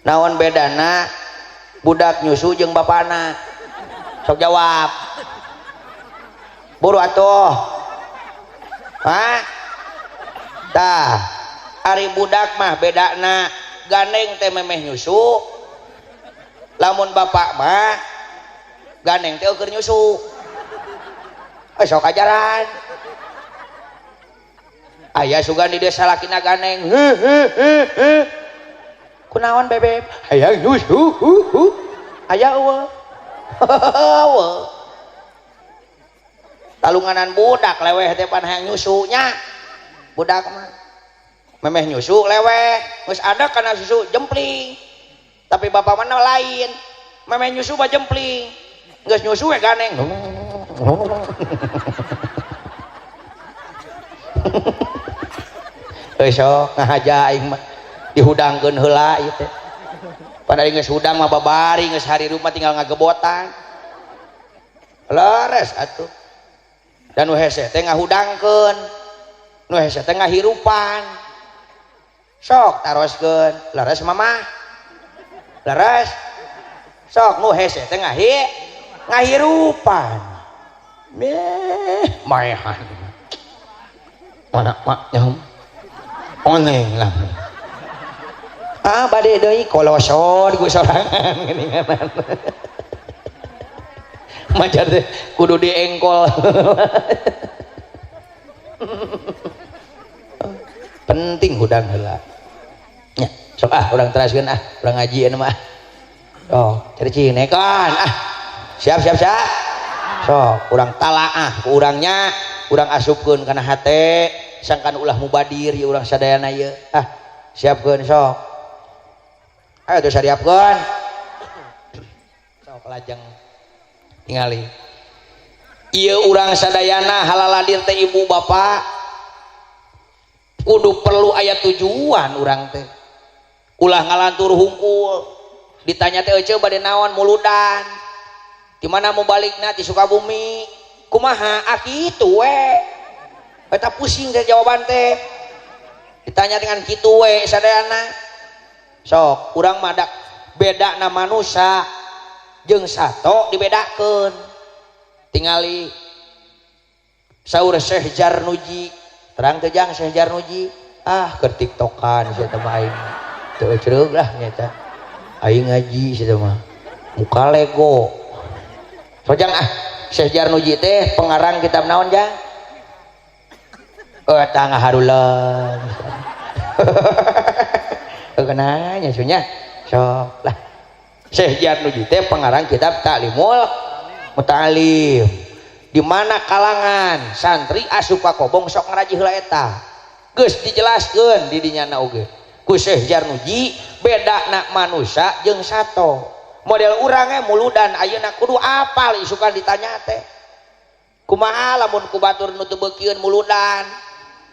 Naon bedana budak nyusu jeung bapana? Sok jawab. Buru atuh. Hah? Tah, ari budak mah bedana gandeng teh memeh nyusu. Lamun bapak mah gandeng teh keur nyusu. Sok ajaran. Aya sugan di desa lakina gandeng. Heuh heuh heuh heuh. Kunaon bebeb? Hayang nyusu. Hu hu. Aya eueuh. Eueuh. Talunganan budak leweh teh pan hayang nyusunya. Budak mah memeh nyusu leweh, geus ada kana susu jempling. Tapi bapak mana lain, memeh nyusu mah jempling. Geus nyusu we ganeng. Heuh sok ngahaja aing mah dihudangkeun heula ieu teh. Pan ari geus hudang mah babari geus hari rumah tinggal ngagebotan. Leres atuh. Dan nu hese teh ngahudangkeun. Nu hese teh ngahirupan. Sok taroskeun, leres mamah. Leres. Sok nu hese teh ngahirupan. Meh maehan. Mana mak nyam. Oneng lah. Ah bade deui kolosor ku sorangan geuningan. Majar teh kudu diengkol. Penting hudang heula. Nya, sok ah urang teraskeun ah, urang ngaji anu mah. Oh, cari cinekan ah. Siap siap siap. Sok urang talaah ku urangnya, urang asupkeun kana hate, sangkan ulah mubadir ieu urang sadayana ieu. Ah, siapkeun sok. Ayo tuh sariapkeun. Sok lajeng tingali. Ieu urang sadayana halaladir teh ibu bapak kudu perlu aya tujuan urang teh. Ulah ngalantur hungkul. Ditanya teh eceu bade naon muludan. Di mana mau balikna di Sukabumi? Kumaha? Ah kitu we. Eta pusing teh jawaban teh. Ditanya dengan kitu we sadayana. Sok urang mah dak bedana manusa jeung sato dibedakeun. Tingali saur Syekh Jarnuji. Terang teh jang Syekh Jarnuji. Ah keur tiktokan sia teh mah aing. Teu ecereug lah nya eta. Aing ngaji sia teh mah. Muka lego. Sojang ah Syekh Jarnuji teh pengarang kitab naon jang? Eta ngaharuleung. Kenanya sunya. Sok lah. Syekh Jarnuji teh pengarang kitab Ta'limul Muta'alim. Di mana kalangan santri asup ka kobong sok ngaraji heula eta. Geus dijelaskeun di dinya na oge. Ku Syekh Jarnuji bedana manusa jeung sato. Model urang ge muludan ayeuna kudu apal isukan ditanya teh. Kumaha lamun ku batur nu teu beukieun muludan?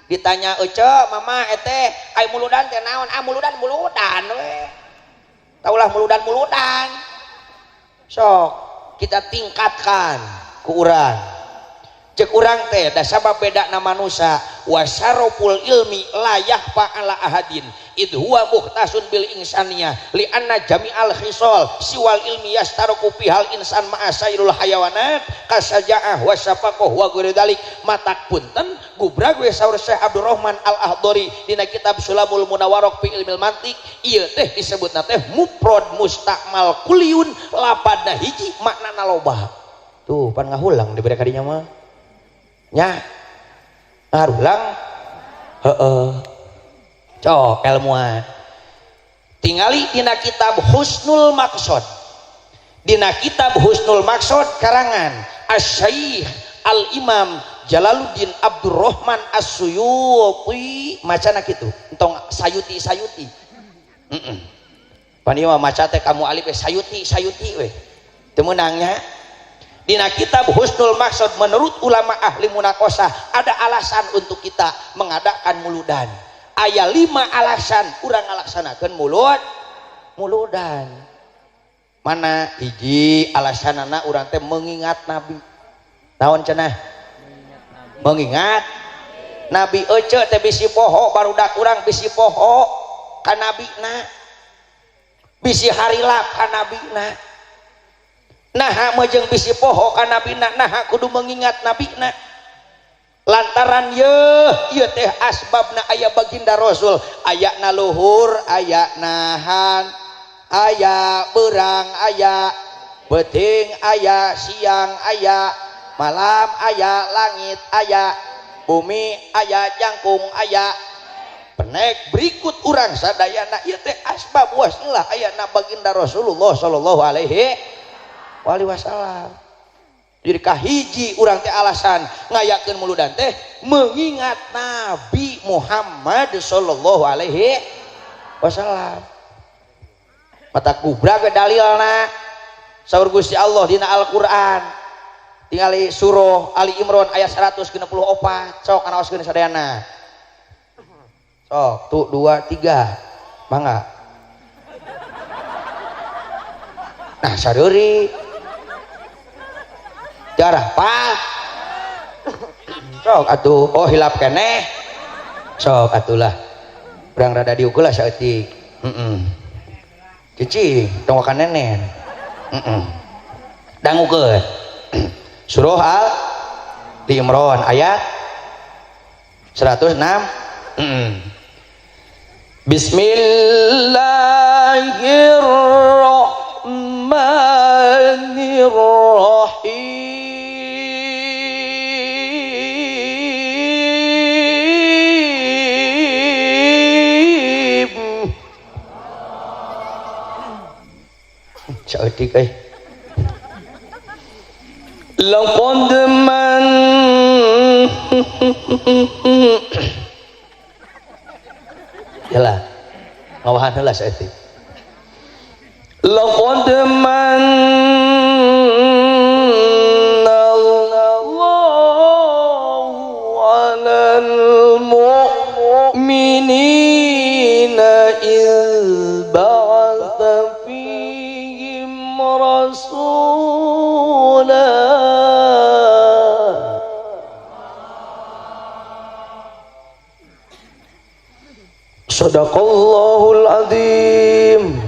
Ditanya ece mama eteh ai muludan teh naon? Ah muludan muludan we. Taulah muludan-muludan. Sok kita tingkatkan ku urang. Cek urang teh da sabab bedana manusia wasaroful ilmi la yahfa ala ahadin id huwa muhtasun bil insaniyah li anna jami'al khisal siwal ilmi yastaruku fihal insan ma'a sairul hayawanat kasajaah wasafaqah wa ghairi dalik. Matak punten gubrag we saur Syekh Abdurrahman Al-Ahdori dina kitab Sulamul Munawarraq fi Ilmil Mantiq ieu teh disebutna teh mufrad mustakmal kuliun lapadna hiji maknana loba. Tuh pan ngahulang dibere kadinya mah nya ngarulang heeh cok ilmuan tingali dina kitab Husnul Maqsad, dina kitab Husnul Maqsad karangan Asy-Syaikh Al-Imam Jalaluddin Abdurrahman As-Suyuti macana kitu entong sayuti-sayuti heeh pan ieu mah maca teh kamu alif sayuti-sayuti we teu meunang nya. Dina kitab Husnul Maqsad menurut ulama ahli munaqosah ada alasan untuk kita mengadakan muludan. Aya 5 alasan urang ngalaksanakeun muludan. Mana hiji alasanana urang teh mengingat Nabi. Naon cenah? Mengingat Nabi. Ece teh bisi poho barudak urang bisi poho ka nabina. Bisi harilap ka nabina. Naha mejeng bisi poho ka nabina, naha kudu mengingat nabina. Lantaran yeuh ieu teh asbabna aya baginda Rasul, ayana luhur, aya nahan, aya beurang, aya beuting, aya siang, aya malam, aya langit, aya bumi, aya jangkung, aya penek. Berikut urang sadayana ieu teh asbab wasilah ayana baginda Rasulullah sallallahu alaihi wasallam. Jadi kahiji urang teh alasan ngayakeun muludan teh mengingat Nabi Muhammad sallallahu alaihi wasallam. Mata kubra ke dalilna saur Gusti Allah dina Al-Qur'an. Tingali surah Ali Imran ayat 164 sok kanaoskeun sadayana. Sok tu 2 3 mangga. Nah sareuri jarah pak sok atuh oh hilap keneh sok atulah urang rada diukul lah saeutik heeh cicing tong ka nenen heeh dangukeun surah Al Imran ayat 106 heeh. Bismillahirrahmanirrahim. Saeutik euy. Laqad man yalah ngawahan heula saeutik. Laqad manna Allahu 'alal mu'minina idz ba'atha fihim rasula. Sadaqallahul azim.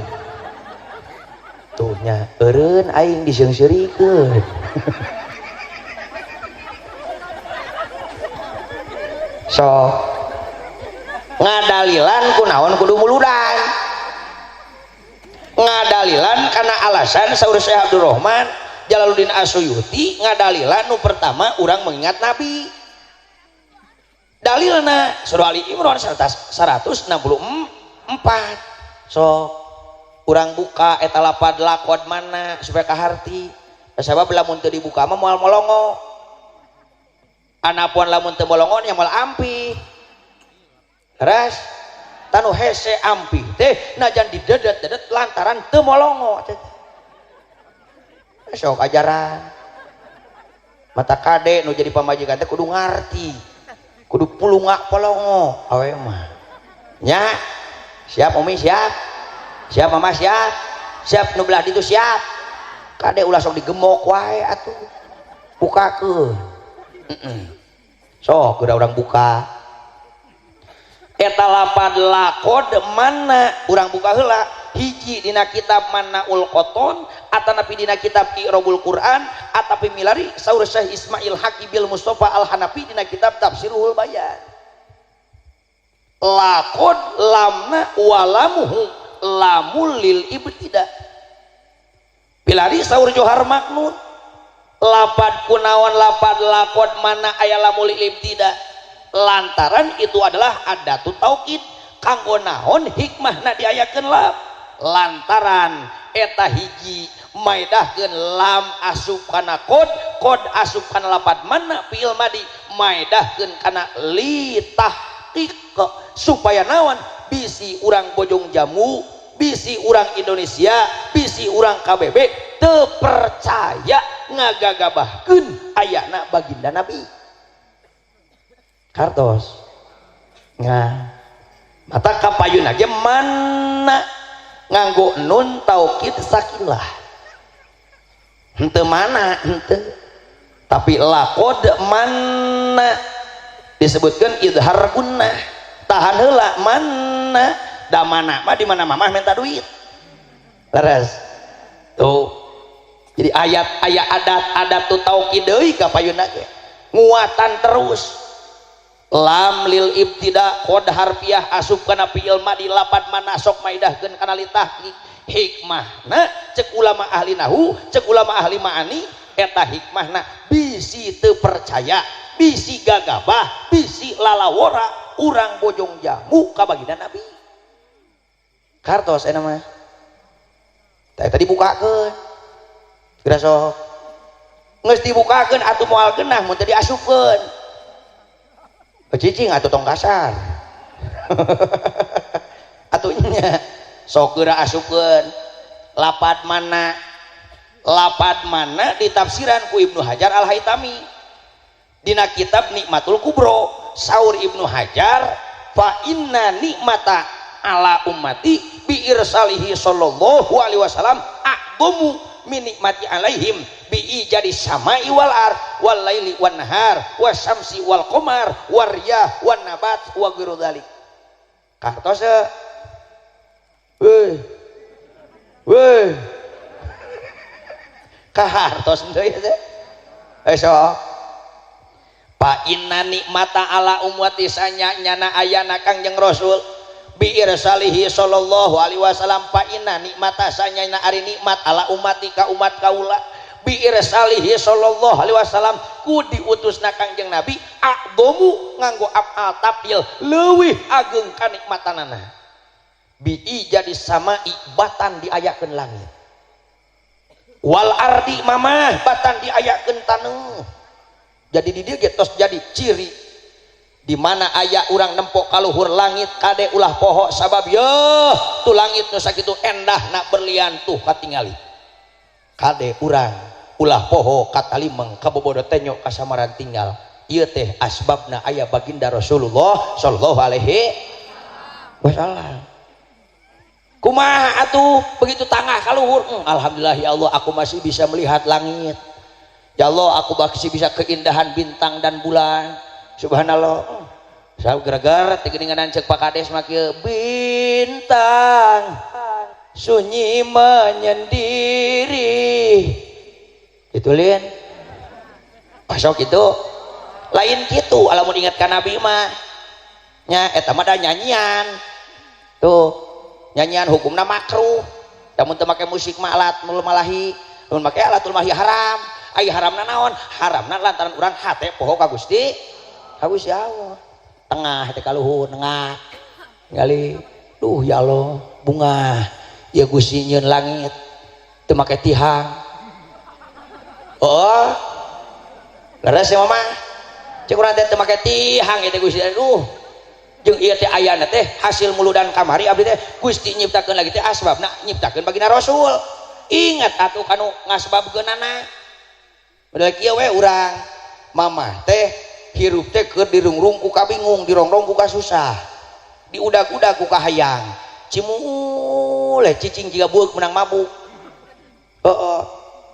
Tuh nya eureun aing diseung-seurikeun. Sok ngadalilan kunaon kudu muludan. Ngadalilan karena alasan saur Syekh Abdurrahman Jalaluddin As-Suyuti ngadalilan nu pertama urang mengingat Nabi. Dalilna surah Ali Imran 164. Sok urang buka eta lapad lakod mana supaya kaharti. Sabab lamun teu dibuka mah moal molongo. Anapun lamun teu molongo nya moal ampih. Teras tanu hese ampih teh najan didedet-dedet lantaran teu molongo teh. Sok ajaran. Mata kade nu jadi pamajikan teh kudu ngarti. Kudu pulunga polongo awe mah. Nya siap umi siap. Siap mama siap. Siap nu belah ditu siap. Kade ulah sok digemok wae atuh. Bukakeun. Sok geura urang buka. Eta lapad laqad mana urang buka heula hiji dina kitab Mannaul Qoton atanapi dina kitab I'rabul Quran atapi milari saur Syekh Ismail Haqi bil Mustafa Al Hanafi dina kitab Tafsirul Bayan. Laqad lamna walamuhu lamul lil ibtida. Milari saur Johar Maknun lapad kunaon lapad laqad mana aya lamul lil ibtida lantaran itu adalah adatu taukid kanggo naon hikmahna diayakeun lam lantaran eta hiji maedahkeun lam asup kana qad qad asup kana lapad mana fi'il madi maedahkeun kana li tahqiq supaya naon bisi urang Bojong Jamu bisi urang Indonesia bisi urang KBB teu percaya ngagagabahkeun ayana baginda Nabi kartos nah mata kapayun aja mana nganggo nun taukid sakilah henteu mana henteu tapi laqad mana disebutkan idhar gunnah tahan heula mana da mana mah di mana mamah minta duit leres tuh jadi ayat ayat adat adat tuh taukid deui ka payunna ge nguatan terus lam lil ibtida qad harfiah asup kana fi'il madi lapad mana sok maidahkeun kana li tahqiq hikmahna cek ulama ahli nahu cek ulama ahli ma'ani eta hikmahna bisi teu percaya bisi gagabah bisi lalawora urang Bojong Jamu ka baginda Nabi kartos eta mah tadi bukakeun geura sok geus dibukakeun atuh moal geunah mun teu diasupkeun cicing atuh tong kasar atuh nya sok geura asupkeun lapad mana ditafsiran ku Ibnu Hajar Al-Haitami dina kitab Nikmatul Kubro saur Ibnu Hajar fa inna nikmata ala ummati bi irsalihi sallallahu alaihi wasallam a'dhamu min nikmati alaihim bi ijadi samai wal ar wal laili wan nahar wasyamsi wal qamar waryah wan nabat wa ghairu dzalik. Kartos weh weh kahartos deui teh sok fa inna nikmata ala ummati sanya nyana ayana Kangjeng Rasul bi irsalihi sallallahu alaihi wasallam fa inna nikmata sanya ari nikmat ala ummati ka umat kaula bi irsalihi sallallahu alaihi wasallam ku diutusna Kangjeng Nabi a'dhamu nganggo afal tafdil leuwih ageng kanikmatanana bi jadi samai batan diayakeun langit wal ardi mamah batan diayakeun taneuh. Jadi di dieu ge tos jadi ciri di mana aya urang nempok kaluhur langit kade ulah poho sabab yeuh tu langit nu sakitu endahna berlian tuh katingali kade urang ulah poho katalimeng kabobodo tenyo kasamaran tinggal ieu teh asbabna aya baginda Rasulullah sallallahu alaihi wasallam. Kumaha atuh begitu tangah kaluhur alhamdulillah ya Allah aku masih bisa melihat langit ya Allah aku masih bisa keindahan bintang dan bulan subhanallah. Saya gara-gara teh cek Pak Kades mah kieu bintang sunyi menyendiri itu lin pasok itu lain kitu alamun ingat ka Nabi mah nya eta mah da nyanyian tuh nyanyian hukumna makruh lamun teu make musik mah alat malahi lamun make alatul malahi haram ai haramna naon haramna lantaran urang hate poho ka Gusti ka Gusti Allah tengah teh kaluhur nengah ningali duh ya Allah bunga ya Gusti nyeun langit teu make tihang oh leres ya mama cek urang teh teu make tihang ieu teh Gusti aduh jeung ieu teh ayana teh hasil muludan kamari abdi teh Gusti nyiptakeun lagi teh asbabna nyiptakeun baginda Rasul ingat atuh kanu ngasbabkeunana model kieu we urang mamah teh hirup teh keur dirungrung ku kabingung dirongrong ku kasusah diudag-udag ku kahayang cimule cicing jiga bueuk menang mabuk. Heeh.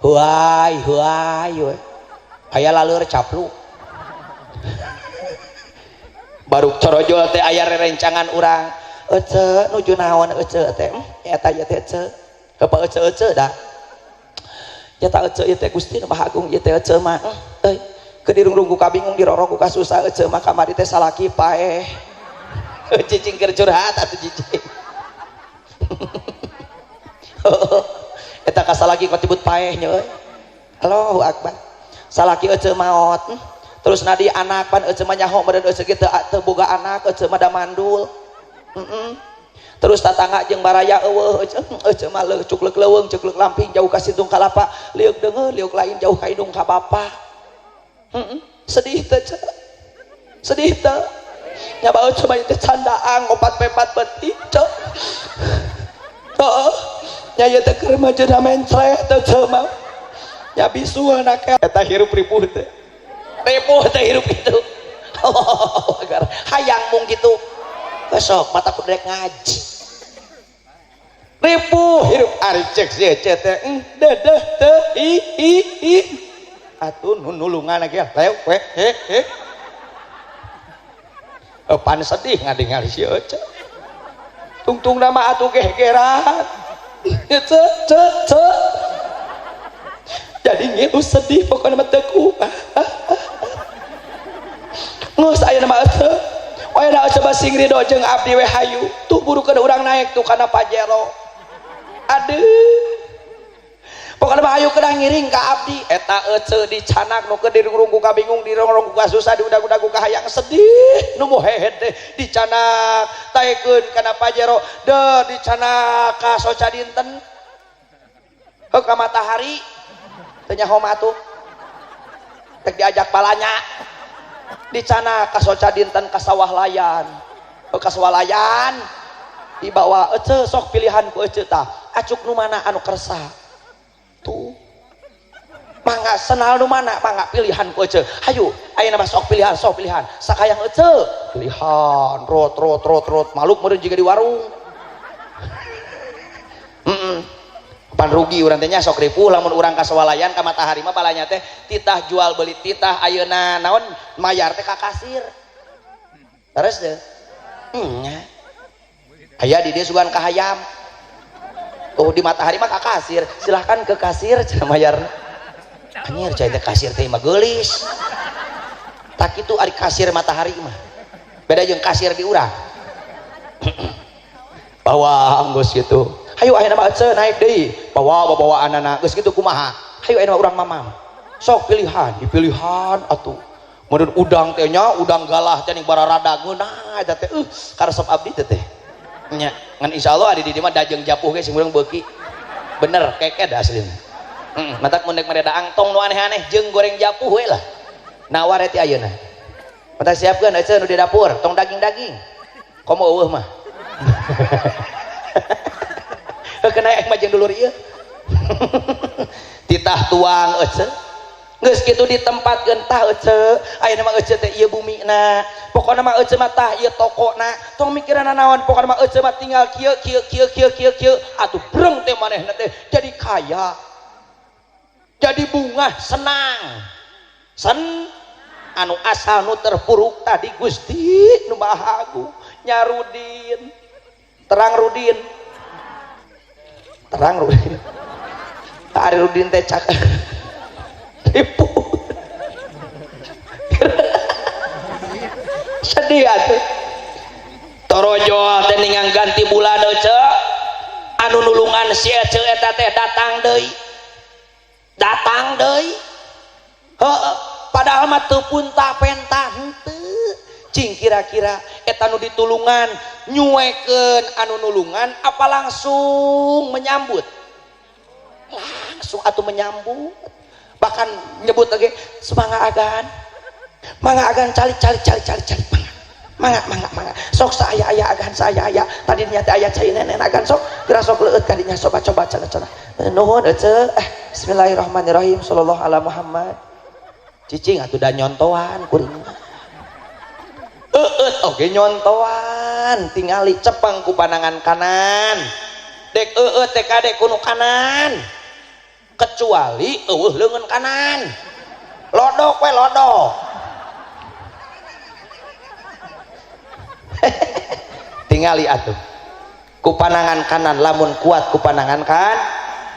Huai huai we. Aya laleur capluk. Baru corojol teh aya rerencangan urang. Ece nuju naon ece teh? Eta ieu teh ece. Heupa ece ece da. Nyata ece ieu teh Gusti Nu Maha Agung ieu teh ece mah. Euy, keur dirungrung ku kabingung dirorok ku kasusah ece mah kamari teh salaki paeh. Cicing keur curhat atuh cicing. Eta ka salaki kotibut paeh nya euy. Allahu akbar. Salaki ece maot. Terus nadi anak pan ece mah nyaho meureun ece ge teu boga anak ece mah da mandul. Terus tatangga jeung baraya eueuh ece mah cuklek leuweung cuklek lamping jauh ka situng kalapa liuk deungeun liuk lain jauh ka indung ka bapa. Sedih teh ce. Sedih teh. Nya bae ece mah teh candaan opat pepat beutik ce. Heeh. Nya ieu teh keur mah jeung mencret teh ce mah. Nya bisuana ke eta hirup ripuh teh. Ripuh teh hirup itu. Agar hayang mung kitu. Besok mata kudu rek ngaji. Ripuh hirup ari cek si ece teh dedeh teh i i i. Atuh nu nulungan ge lew we he he. Pan sedih ngadingali si ece. Tungtung nama atuh gegeran. Ce ce ce. Jadi ngilu sedih pokokna mah teu kumaha. Geus aya mah ece. Aya coba sing ridho jeung abdi we hayu. Tuh burukeun urang naik tuh kana Pajero. Aduh. Pokokna mah hayu kedah ngiring ka abdi. Eta ece dicanak nu keur dirungku ka bingung dirongku ka susah diudag-udag ka hayang sedih. Nu mohehed teh dicanak taekeun kana Pajero. Deuh dicanak ka soca dinten. Heuh ka matahari. Teu nyaho mah atuh. Tek diajak palanya. Dicana ka soca dinten ka sawah layan. Ka sawah layan dibawa ece sok pilihan ku ece tah. Acuk nu mana anu kersa. Tuh. Mangga senal nu mana mangga pilihan ku ece. Hayu ayeuna mah sok pilihan sok pilihan. Sakayang ece pilihan rot rot rot rot maluk meureun jiga di warung. Pan rugi urang teh nya sok ripuh lamun urang ka swalayan ka matahari mah balanya teh titah jual beli titah ayeuna naon mayar teh ka kasir. Terus teh nya. Aya di dieu sugan ka hayam. Tuh di matahari mah ka kasir, silahkan ke kasir cenah mayar. Anjir cai teh kasir teh mah geulis. Tak kitu ari kasir matahari mah. Beda jeung kasir di urang. Bawa geus kitu. Hayu ayeuna mah ece naik deui. Bawa bawaanana geus kitu kumaha? Hayu ayeuna urang mamam. Sok pilihan, dipilihan atuh. Meureun udang teh nya, udang galah teh ning bararada geunah eta teh. Karesep abdi teh teh. Nya, ngan insyaallah adi di dieu mah dajeng japuh ge sing urang beuki. Bener keked aslina. Heeh, matak mun rek mere daang tong nu aneh-aneh jeung goreng japuh we lah. Nawar eta ayeuna. Matak siapkeun ece nu di dapur, tong daging-daging. Komo eueuh mah. Kena ek mah jeung dulur ieu. Titah tuang ece. Geus kitu ditempatkeun tah ece. Ayeuna mah ece teh ieu bumina. Pokona mah ece mah tah ieu tokona. Tong mikiranna naon, pokona mah ece mah tinggal kieu kieu kieu kieu kieu kieu. Atuh breng teh manehna teh jadi kaya. Jadi bungah senang. Sen anu asal nu terpuruk tadi Gusti nu Maha Agung nyarudin. Terang Rudin. Terang Rudin. Ari Rudin teh cak. Ripuh. Sedih atuh. Torojol teh ningang ganti bulan ece. Anu nulungan si ece eta teh datang deui. Datang deui. Heeh, padahal mah teu punta penta henteu. Cing kira-kira eta nu ditulungan nyuekeun anu nulungan apa langsung menyambut? Langsung atuh menyambut. Bahkan nyebut lagi semangga agan. Mangga agan calik calik calik calik calik mangga. Mangga mangga mangga. Sok saaya aya agan saaya aya. Tadi nya teh aya cai nenen agan sok geura sok leueut ka dinya coba coba cenah cenah. Nuhun ece. Bismillahirrahmanirrahim sallallahu ala Muhammad. Cicing atuh da nyontoan kuring. Eueut oge nyontoan tingali cepeng ku pandangan kanan. Dek eueut teh kade ku nu kanan. Kecuali eueuh leungeun kanan. Lodok we lodok. Tingali atuh. Ku panangan kanan lamun kuat ku panangan kan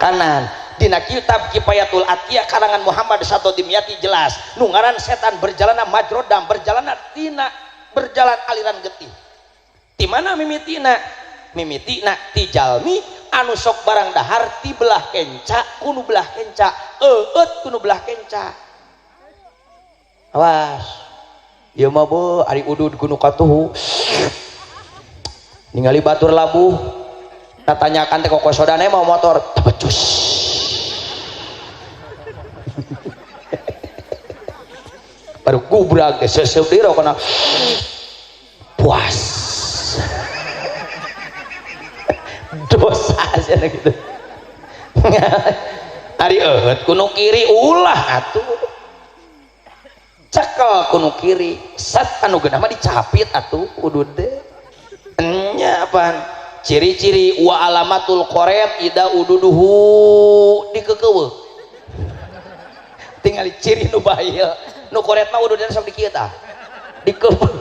kanan. Dina kitab Kifayatul Atqiya karangan Muhammad Sato Dimyati jelas nu ngaran setan berjalana majrodam berjalana tina berjalan aliran getih. Di mana mimitina? Mimitina ti jalmi anu sok barang dahar ti belah kenca kunu belah kenca eueut kunu belah kenca. Awas. Ieu mah beuh ari udud kunu katuhu. Ningali batur labuh tatanyakan teh kokosodane mau motor tepecus. Baru gubrak teh seseup deui rokona puas. Dosa sia gitu. Ari eueut kuno kiri ulah atuh. Cekel kuno kiri, sat anu geunah mah dicapit atuh udud teh. Nya apaan? Ciri-ciri wa alamatul qoret ida ududuhu dikekeueuh. Tingali ciri nu bahaya. Nu koret mah ududna sok dikieu tah. Dikeupeut.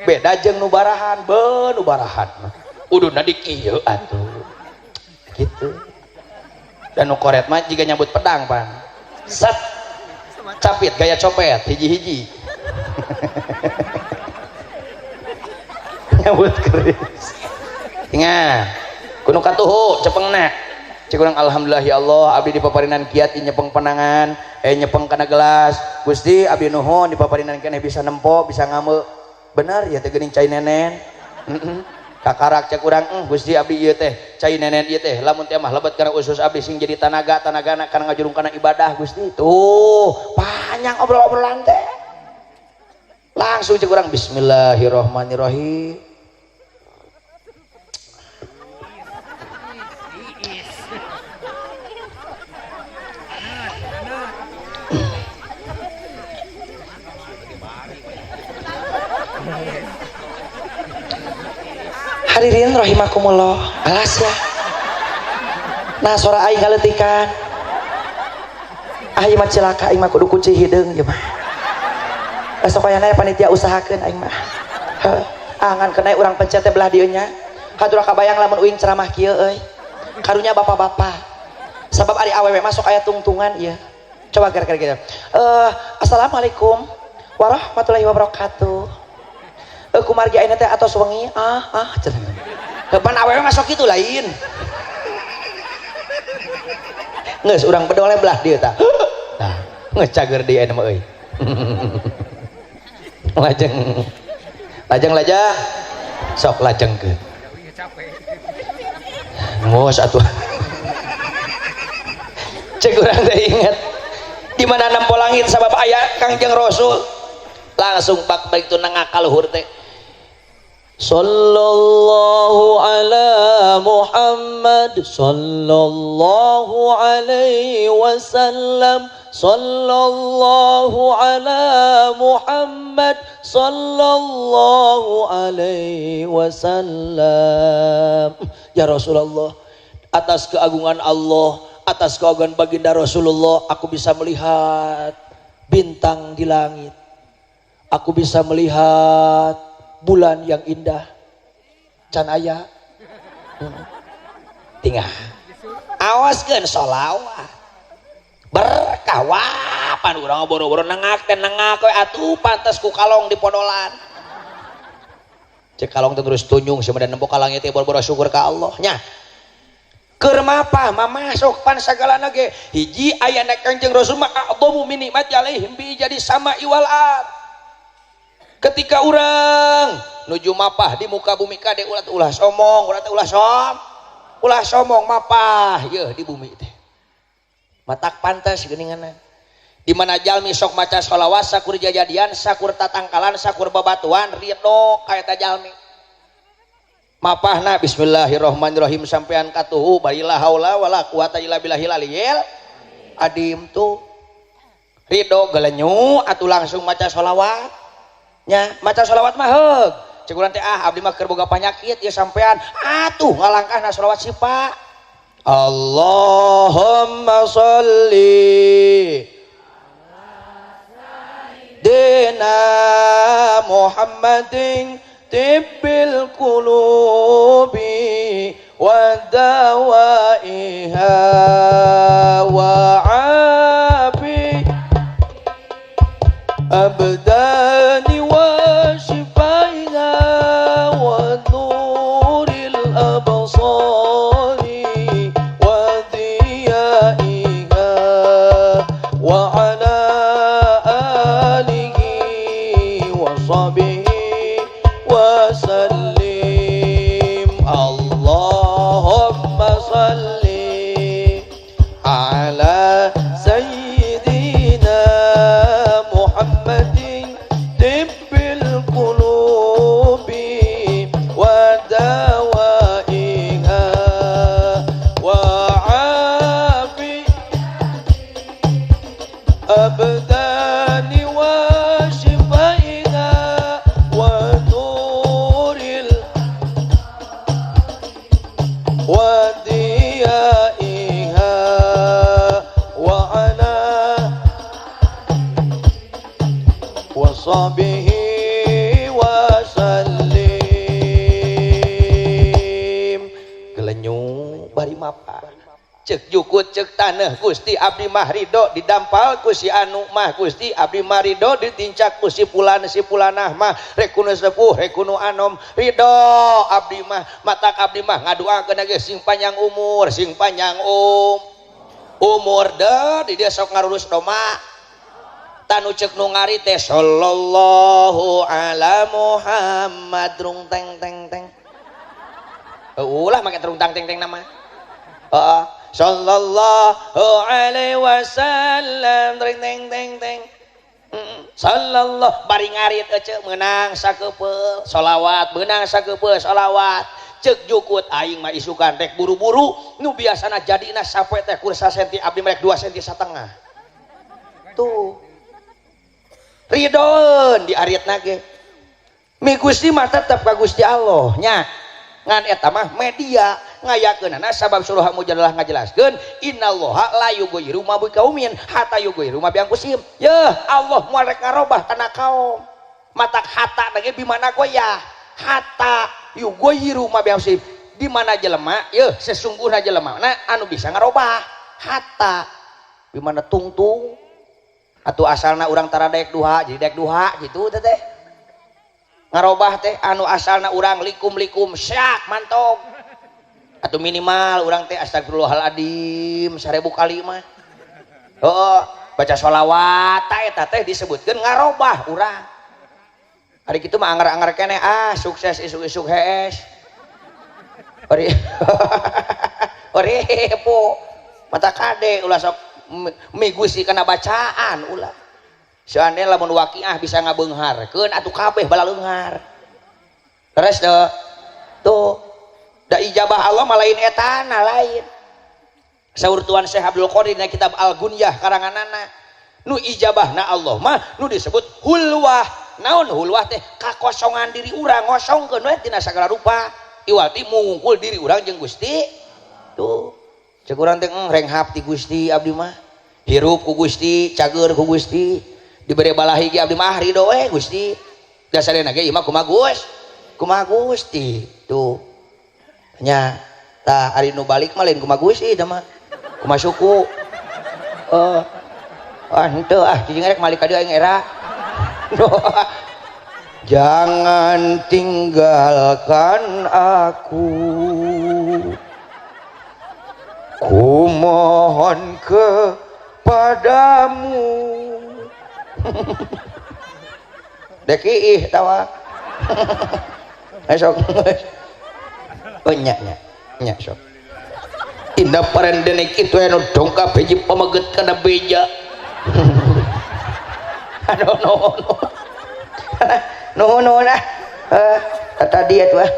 Beda jeung nu barahan, beuh nu barahan mah. Ududna dikieu atuh. Gitu. Dan nu koret mah jiga nyambut pedang pan. Sat capit gaya copet hiji-hiji. Nyambut keris. Ingat, kuno katuhu cepengna. Cek urang alhamdulillah ya Allah abdi dipaparinan kiat nyepeng penangan, nyepeng kana gelas. Gusti abdi nuhun dipaparinan keneh bisa nempo, bisa ngame. Bener ya teh geuning cai nenen. Heeh. Kakarak cek urang Gusti abdi ieu teh cai nenen ieu teh lamun teh mah lebet kana usus abdi sing jadi tanaga, tanagana kana ngajurung kana ibadah Gusti. Tuh, panjang obrol-obrolan teh. Langsung cek urang bismillahirrahmanirrahim. Hadirin rahimakumullah, alas ya. Nah sora aing ngaleutikan. Aing mah cilaka, aing mah kudu kunci hideung ieu mah. Esok ayana panitia usahakeun aing mah. Heuh, angan kenai urang pencet teh belah dieu nya. Hatur kabayang lamun uing ceramah kieu euy. Karunya bapak-bapak. Sabab ari awewe mah sok aya tungtungan ieu. Coba gara-gara gitu. Assalamualaikum warahmatullahi wabarakatuh. Kumargi ayeuna teh atos wengi cenah. Kapan awewe masuk kitu lain. Geus urang bedol belah dieu tah. Nah, geus cager deui ayeuna mah euy. Lajeng. Lajeng lajeng. Sok lajengkeun. Ngos atuh. Cek urang teh inget di mana nempo langit sabab aya Kangjeng Rasul. Langsung bak balik tu nangak kaluhur teh. Sallallahu ala Muhammad sallallahu alaihi wasallam sallallahu ala Muhammad sallallahu alaihi wasallam. Ya Rasulullah, atas keagungan Allah, atas keagungan baginda Rasulullah, aku bisa melihat bintang di langit. Aku bisa melihat bulan yang indah. Can aya. Tingah. Awaskeun sholawat. Berkah wapan urang boro-boro nengak teh nengak we atuh pantes ku kalong di podolan. Cek kalong teh terus tunyung seumedan nempo ka langit teh boro-boro syukur ka Allah nya. Keur mapah mamasuk pan sagalana ge hiji aya Kangjeng Rasul mah a'dhamu min nikmati alaihim bi jadi sama iwal ar. Ketika urang nuju mapah di muka bumi kade ulah ulah somong, ulah ulah som, ulah somong mapah yeuh di bumi teh. Matak pantes geuninganna. Di mana jalmi sok maca sholawat sakur jajadian, sakur tatangkalan, sakur babatuan, ridho ka eta jalmi. Mapahna bismillahirrahmanirrahim sampean katuhu bari la haula wala quwata illa billahil aliyil adim tuh. Ridho gelenyu atuh langsung maca sholawat. Nya maca sholawat mah heug. Cek urang teh ah abdi mah keur boga panyakit ieu sampean atuh ngalangkahna sholawat sipa. Allahumma sholli dina Muhammadin tibbil qulubi wa dawaiha wa afi abdani wa shifaiha wa nuril absari wa diyaiha wa ala alihi wa sahbihi wa sallim. Allahumma salli ala sayyidina Muhammadin tibbil qulubi wa dawaiha wa afi abdani wa shifaiha wa nuril wa diyaiha wa ala wa sahbihi wa sallim. Gelenyu bari mapa cek jukut cek taneuh Gusti abdi mah ridho didampal ku si anu mah Gusti abdi mah ridho ditincak ku si fulan si fulanah mah rek ku nu sepuh rek ku nu anom ridho abdi mah matak abdi mah ngaduakeun ge sing panjang umur sing panjang umur deh di dia sok ngarurus doma tanu cek nu ngari teh sallallahu ala Muhammad rung teng teng teng ulah make terung tang teng teng nama heeh sallallahu alaihi wasallam teng teng teng teng sallallahu bari ngarit ece meunang sakepeul sholawat meunang sakepeul sholawat cek jukut aing mah isukan rek buru-buru nu biasana jadina sapoe teh kur sasenti abdi mah rek 2 senti satengah tuh ridon di aritna ge mi Gusti mah tetep ka Gusti Allah nya ngan eta mah media ngayakeunana sabab surah Mujadalah ngajelaskeun innallaha la yughayyiru ma biqaumin hatta yughayyiru ma bi anfusihim. Yeuh Allah moal rek ngarobah kana kaum matak hatta ge bimana goyah hatta yughayyiru ma bi anfusihim di mana jelema yeuh sesungguhna jelema na anu bisa ngarobah hatta bimana tungtung atuh asalna urang tara daek duha jadi daek duha gitu teh ngarobah teh anu asalna urang likum-likum syak mantog atau minimal urang teh astagfirullahaladzim 1000 kali mah heeh baca sholawat ta eta teh disebutkeun ngarobah urang hari kitu mah anger-anger keneh ah sukses isuk-isuk hees ori ori po mata kade ulah sok migusi kana bacaan ulah seandainya lamun waqiah bisa ngabeungharkeun atuh kabeh balaleunghar terus tuh tuh da ijabah Allah mah lain etana lain saur Tuan Syekh Abdul Qadir dina kitab Al-Gunyah karanganana nu ijabahna Allah mah nu disebut hulwah naon hulwah teh kakosongan diri urang ngosongkeun we tina sagala rupa iwal ti mungkul diri urang jeung Gusti tuh cek urang teh renghap ti Gusti abdi mah hirup ku Gusti cager ku Gusti diberi balahi ge abdi mah ridho we Gusti dasarna ge ieu mah kumaha Gus kumaha Gusti tuh nya tah ari nu balik mah lain kumaha Gusti tah mah kumaha suku ah henteu ah cicing rek malik ka dieu aing era. Jangan tinggalkan aku ku mohon kepadamu dek ih tawa esok oh nya nya nya sok indah parendenek itu anu dongkap hiji pameget kana beja aduh nuhun nuhun nuhun ah kata dia tuh ah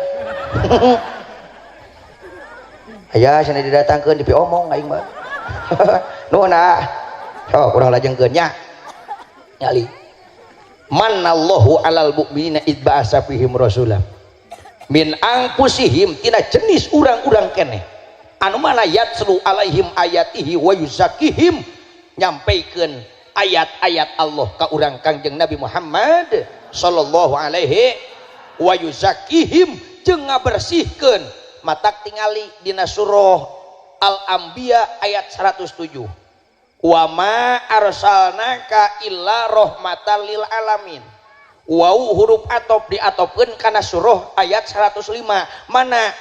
aya cenah didatangkeun di omong aing mah nuhun ah sok urang lajengkeun nya nyali manallahu alal mu'minina id ba'asa fihim rasulan min anfusihim tina jenis urang-urang keneh Anu mana yatslu alaihim ayatihi wa yuzakkihim, nyampaikan ayat-ayat Allah ka urang Kangjeng Nabi Muhammad sallallahu alaihi wa yuzakkihim, jeung ngabersihkeun. Matak tingali dina surah Al-Anbiya ayat 107, wa ma arsalnaka illa rahmatan lil alamin. Wau huruf atop diatopkeun kana surah ayat 105, mana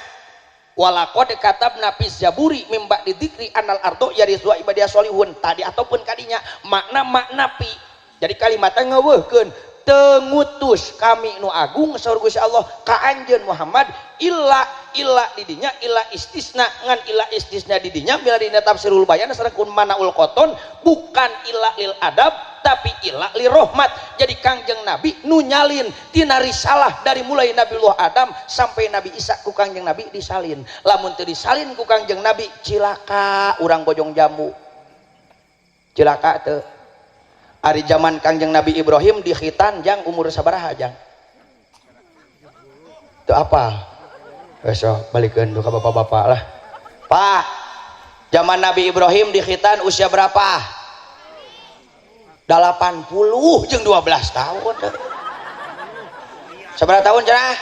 walaqad katabna fi zaburi mim ba'di dzikri anal ardo yarithuha ibadiyas sholihun. Tadi ataupun kadinya makna-makna pi. Jadi kalimatna ngeuweuhkeun teu ngutus kami nu agung saur Gusti Allah ka anjeun Muhammad illa illa didinya illa istisna, ngan illa istisna didinya bila dina tafsirul bayan sareng kun manaul qoton, bukan illa lil adab tapi illa li rahmat. Jadi Kangjeng Nabi nu nyalin tina risalah dari mulai Nabiullah Adam sampai Nabi Isa ku Kangjeng Nabi disalin. Lamun teu disalin ku Kangjeng Nabi cilaka urang Bojong Jambu, cilaka teu. Ari zaman Kangjeng Nabi Ibrahim dikhitan jang umur sabaraha jang? Teu apal. Geus sok balikeun ka bapak-bapak lah. Pak, zaman Nabi Ibrahim dikhitan usia berapa? 80 jeung 12 tahun. Sabaraha tahun cenah?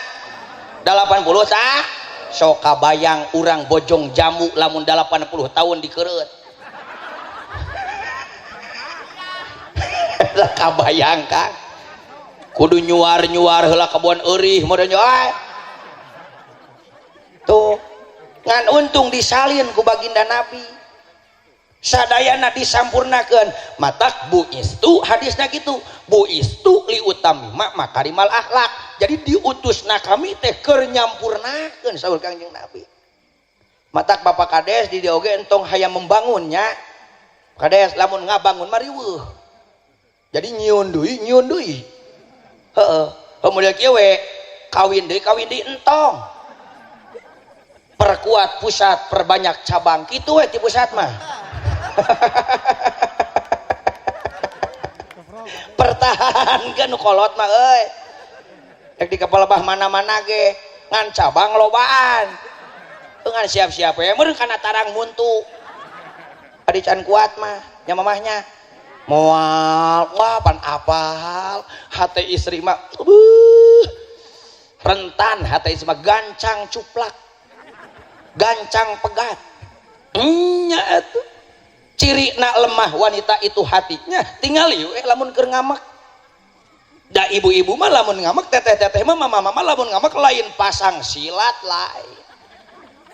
80 tah. Sok kabayang urang Bojong Jambu lamun 80 tahun dikereut. Lah kabayang kan. Kudu nyuar-nyuar heula kebon eurih meureun nya. Tuh, ngan untung disalin ku baginda Nabi. Sadayana disampurnakeun. Matak buistu hadisna kitu, buistu li utamima makarimal akhlak. Jadi diutusna kami teh keur nyampurnakeun saur Kangjeng Nabi. Matak Bapak Kades di dieu oge entong hayang membangunnya. Kades lamun ngabangun mah riweuh. Jadi nyieun deui, nyieun deui. Heeh, model kieu we, kawin deui entong. Perkuat pusat, perbanyak cabang kitu we ti pusat mah. Pertahankan nu kolot mah euy. Rek di kepala bah mana-mana ge ngan cabang lobaan. Ngan siap-siap we meureun kana tarang muntu. Adi can kuat mah nya mamahnya. Moal wah pan apal hate istri mah rentan, hate istri mah gancang cuplak, gancang pegat. Nya atuh ciri nak lemah wanita itu hatinya tinggal we lamun keur ngamek. Da ibu-ibu mah lamun ngamek, teteh-teteh mah mama-mama lamun ngamek lain pasang silat lain,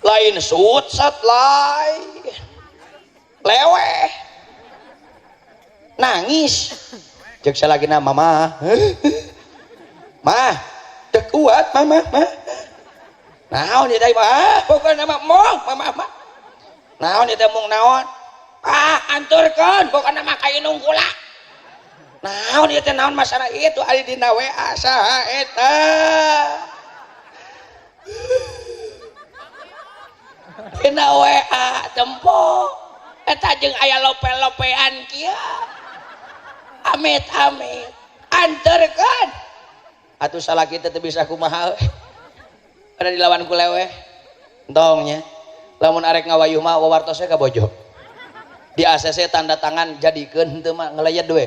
lain sutsat lain, leweh nangis. Cek salagina mama, mah teu kuat mama mah. Naon ieu teh mah? Pokona mah mong mama mah. Naon ieu teh mung naon? Ah, anturkeun pokona mah ka indung kula. Naon ieu teh naon masalah itu ari dina WA saha eta? Dina WA tempo eta jeung aya lope-lopean kieu. Amit-amit anturkeun. Atuh salaki teh teu bisa kumaha we. Ada dilawan ku leweh. Entong nya. Lamun arek ngawayuh mah wawartosnya ka bojo. Di ACC tanda tangan jadikeun henteu mah ngelayat we.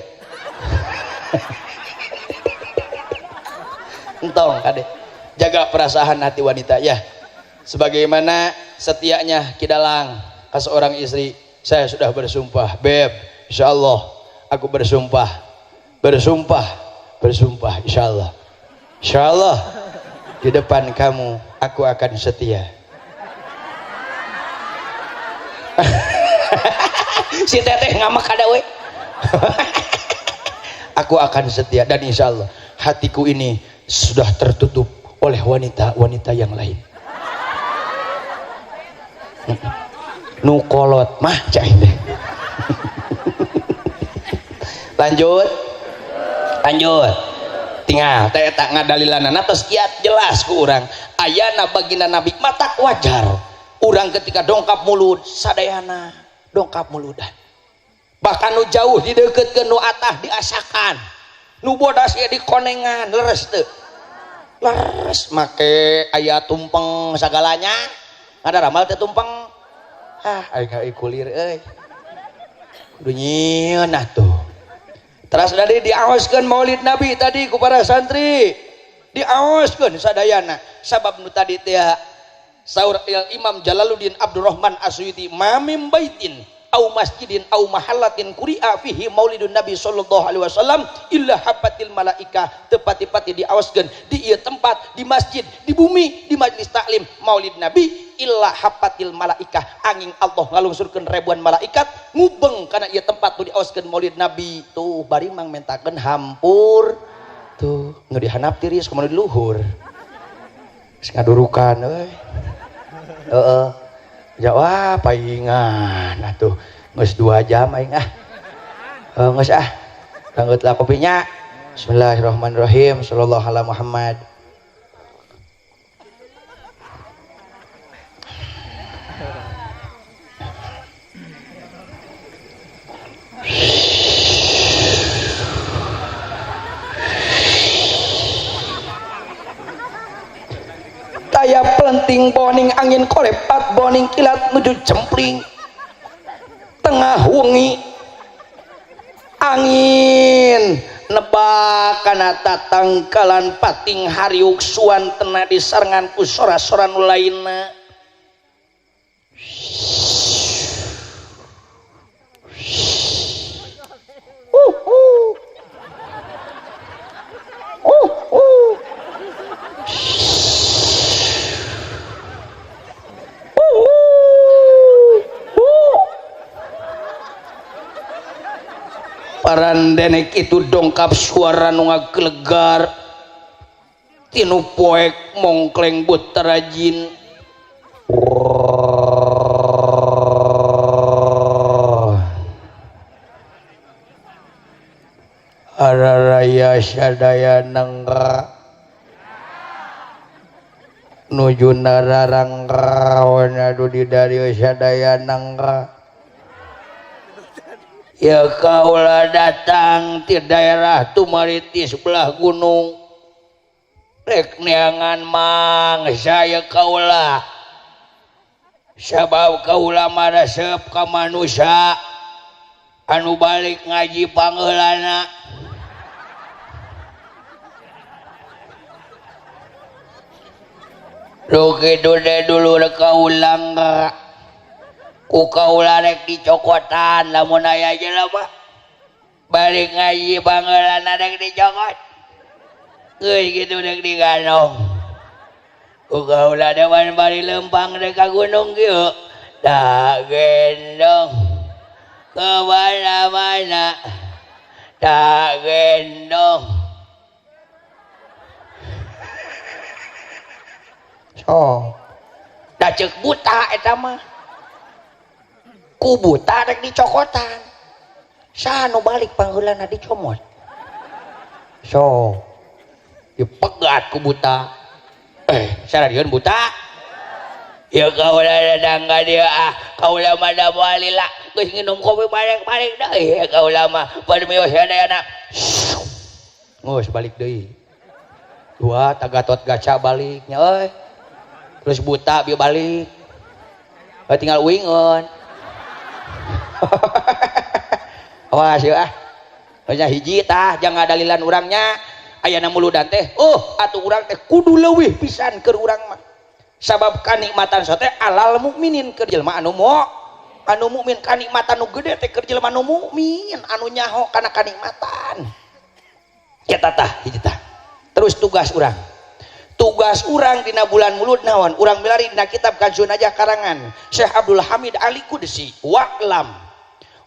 Entong kade. Jaga perasaan hati wanita ya. Sebagaimana setianya Ki Dalang ke seorang istri, saya sudah bersumpah, beb, insyaallah aku bersumpah, bersumpah, bersumpah, insyaallah, insyaallah di depan kamu aku akan setia. Si teteh ngamek ada we. Aku akan setia dan insyaallah hatiku ini sudah tertutup oleh wanita-wanita yang lain. Nu kolot mah cai deh. Lanjut, lanjut. Tinggal teh tak ngadalilanana tos kiat jelas ku urang. Ayana baginda Nabi matak wajar. Urang ketika dongkap mulut sadayana dongkap muludan. Bahkan nu jauh dideukeutkeun, nu atah diasakan, nu bodas ge dikonengan, leres teu? Leres make aya tumpeng sagalanya. Ada ramal teu tumpeng? Ah aing euy kulir euy. Kudu nyieun atuh. Teras tadi diaoskeun Maulid Nabi tadi ku para santri. Diaoskeun sadayana sabab nu tadi teh saur Imam Jalaluddin Abdurrahman As-Suyuti ma mim baitin au masjidin au mahallatin quri'a fihi maulidun nabi sallallahu alaihi wasallam illa habbatil malaika. Tepati-pati diawaskeun di ieu tempat, di masjid, di bumi, di majlis taklim maulid nabi illa habbatil malaika, angin Allah ngalungsurkeun ribuan malaikat ngubeng kana ieu tempat nu diawaskeun maulid nabi. Tuh bari mang mentakeun hampur tuh nu dihanap tiris kumaha di luhur geus ngadurukan euy. Heeh. Ya wah paingan atuh geus 2 jam aing ah. Geus ah. Langgeut lah kopinya. Bismillahirrahmanirrahim. Sallallahu ala Muhammad. Taya pelenting boning angin kolepat boning kilat nuju cempling tengah wengi angin nebak kana tatangkalan pating hariuk suan tena disarengan ku sora-sora nu lainna. Parandenek itu dongkap suara nu ngagelegar tinu poek mongkleng butarajin. Araraya sadaya nangra nuju nararangkaon adu di dari sadaya nangra. Ya kaulah datang di daerah Tumariti sebelah gunung rek neangan mangsa ya kaulah sabab kaulah maresep ka manusia anu balik ngaji pangeulana. Lu kitu deh dulu rek kaulang ku kaula rek dicokotan lamun aya jelema balik ngaji pangeulana rek dicokot geus kitu rek diganong ku kaula dewan bari lempang rek ka gunung kieu tak gendong ke mana-mana tak gendong. So da ceuk buta eta mah ku buta rek dicokotan saha nu balik pangheulana dicomot. So dipegat ku buta sararieun buta ya kaula datang ka dieu ah kaula mah da moal lila geus nginum kopi balik-balik deui ya kaula mah permios sadayana geus balik deui dua tagatot gaca baliknya euy terus buta bieu balik tinggal uingeun. Awas ya ah. Nya hiji tah jangan dalilan urangnya ayana muludan teh oh atuh urang teh kudu leuwih pisan keur urang mah sabab kanikmatan sote alal mukminin keur jelema anu anu mukmin kanikmatan nu gede teh keur jelema anu mukmin anu nyaho kana kanikmatan eta tah hiji tah. Terus tugas urang dina bulan mulud naon urang milari dina kitab Kanzun aja karangan Syekh Abdul Hamid Ali Qudsi wa'lam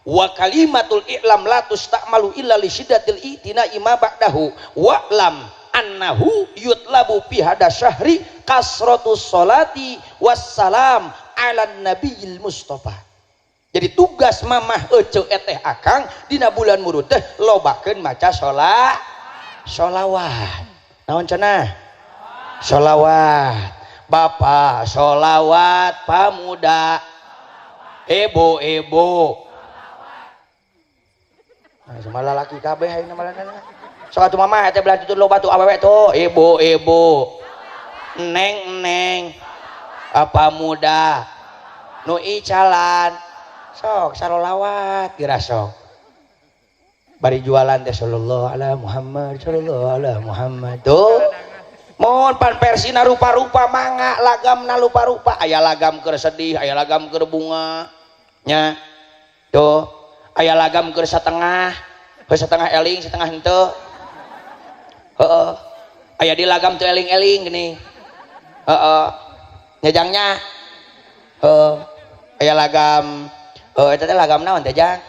wa kalimatul i'lam la tusta'malu illa li syiddatil i'tina ima ba'dahu wa'lam annahu yutlabu fi hada syahri kasratus salati wassalam ala nabiyil mustafa. Jadi tugas mamah ece eteh akang dina bulan mulud teh lobakeun maca sholawat. Naon cenah? Sholawat bapak, sholawat pamuda, ibu-ibu. Nah, sama lalaki kabeh ayeuna mah. Sok atuh mamah teh belah tutut loba tuh awewe tuh, ibu-ibu. Neng-neng. Apa muda? Nu icalan. Sok sarolawat geura sok. Bari jualan teh sallallahu ala Muhammad sallallahu ala Muhammad. Tuh. Mohon pan versina rupa-rupa mangga lagamna rupa-rupa, aya lagam keur sedih, aya lagam keur bunga. Nya. Tuh, aya lagam keur satengah, heuh setengah eling, setengah henteu. Heeh. Aya di lagam teu eling-eling gini. Heeh. Nyajangnya. Heeh. Aya lagam heuh eta teh lagam naon teh, Jang?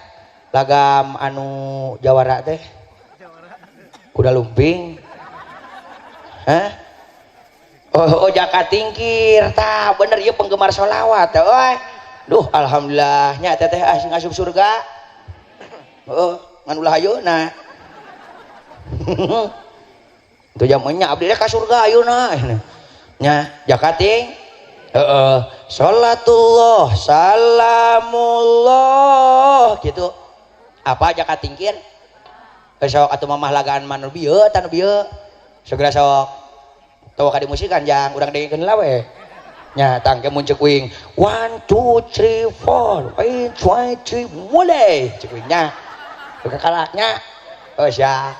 Lagam anu jawara teh. Kuda lumping. Hah? Oh, oh Jaka Tingkir, tah bener ieu penggemar sholawat teh euy. Duh, alhamdulillah nya teteh ah sing asup surga. Heeh, ngan ulah ayeuna. Itu jamannya abdi teh ka surga ayeuna. Nya Jaka Ting. Heeh, salatullah salamullah gitu. Apa Jaka Tingkir? Sok atuh mamah lagaan mah nu bieu tah nu bieu. Segera sok. Tawa ka dimusikan jang urang dengekeun lah we. Nya tangke mun ceuk uing 1 2 3 4 1 2 3 mulai ceuk uing nya. Kakalaknya. Oh sia.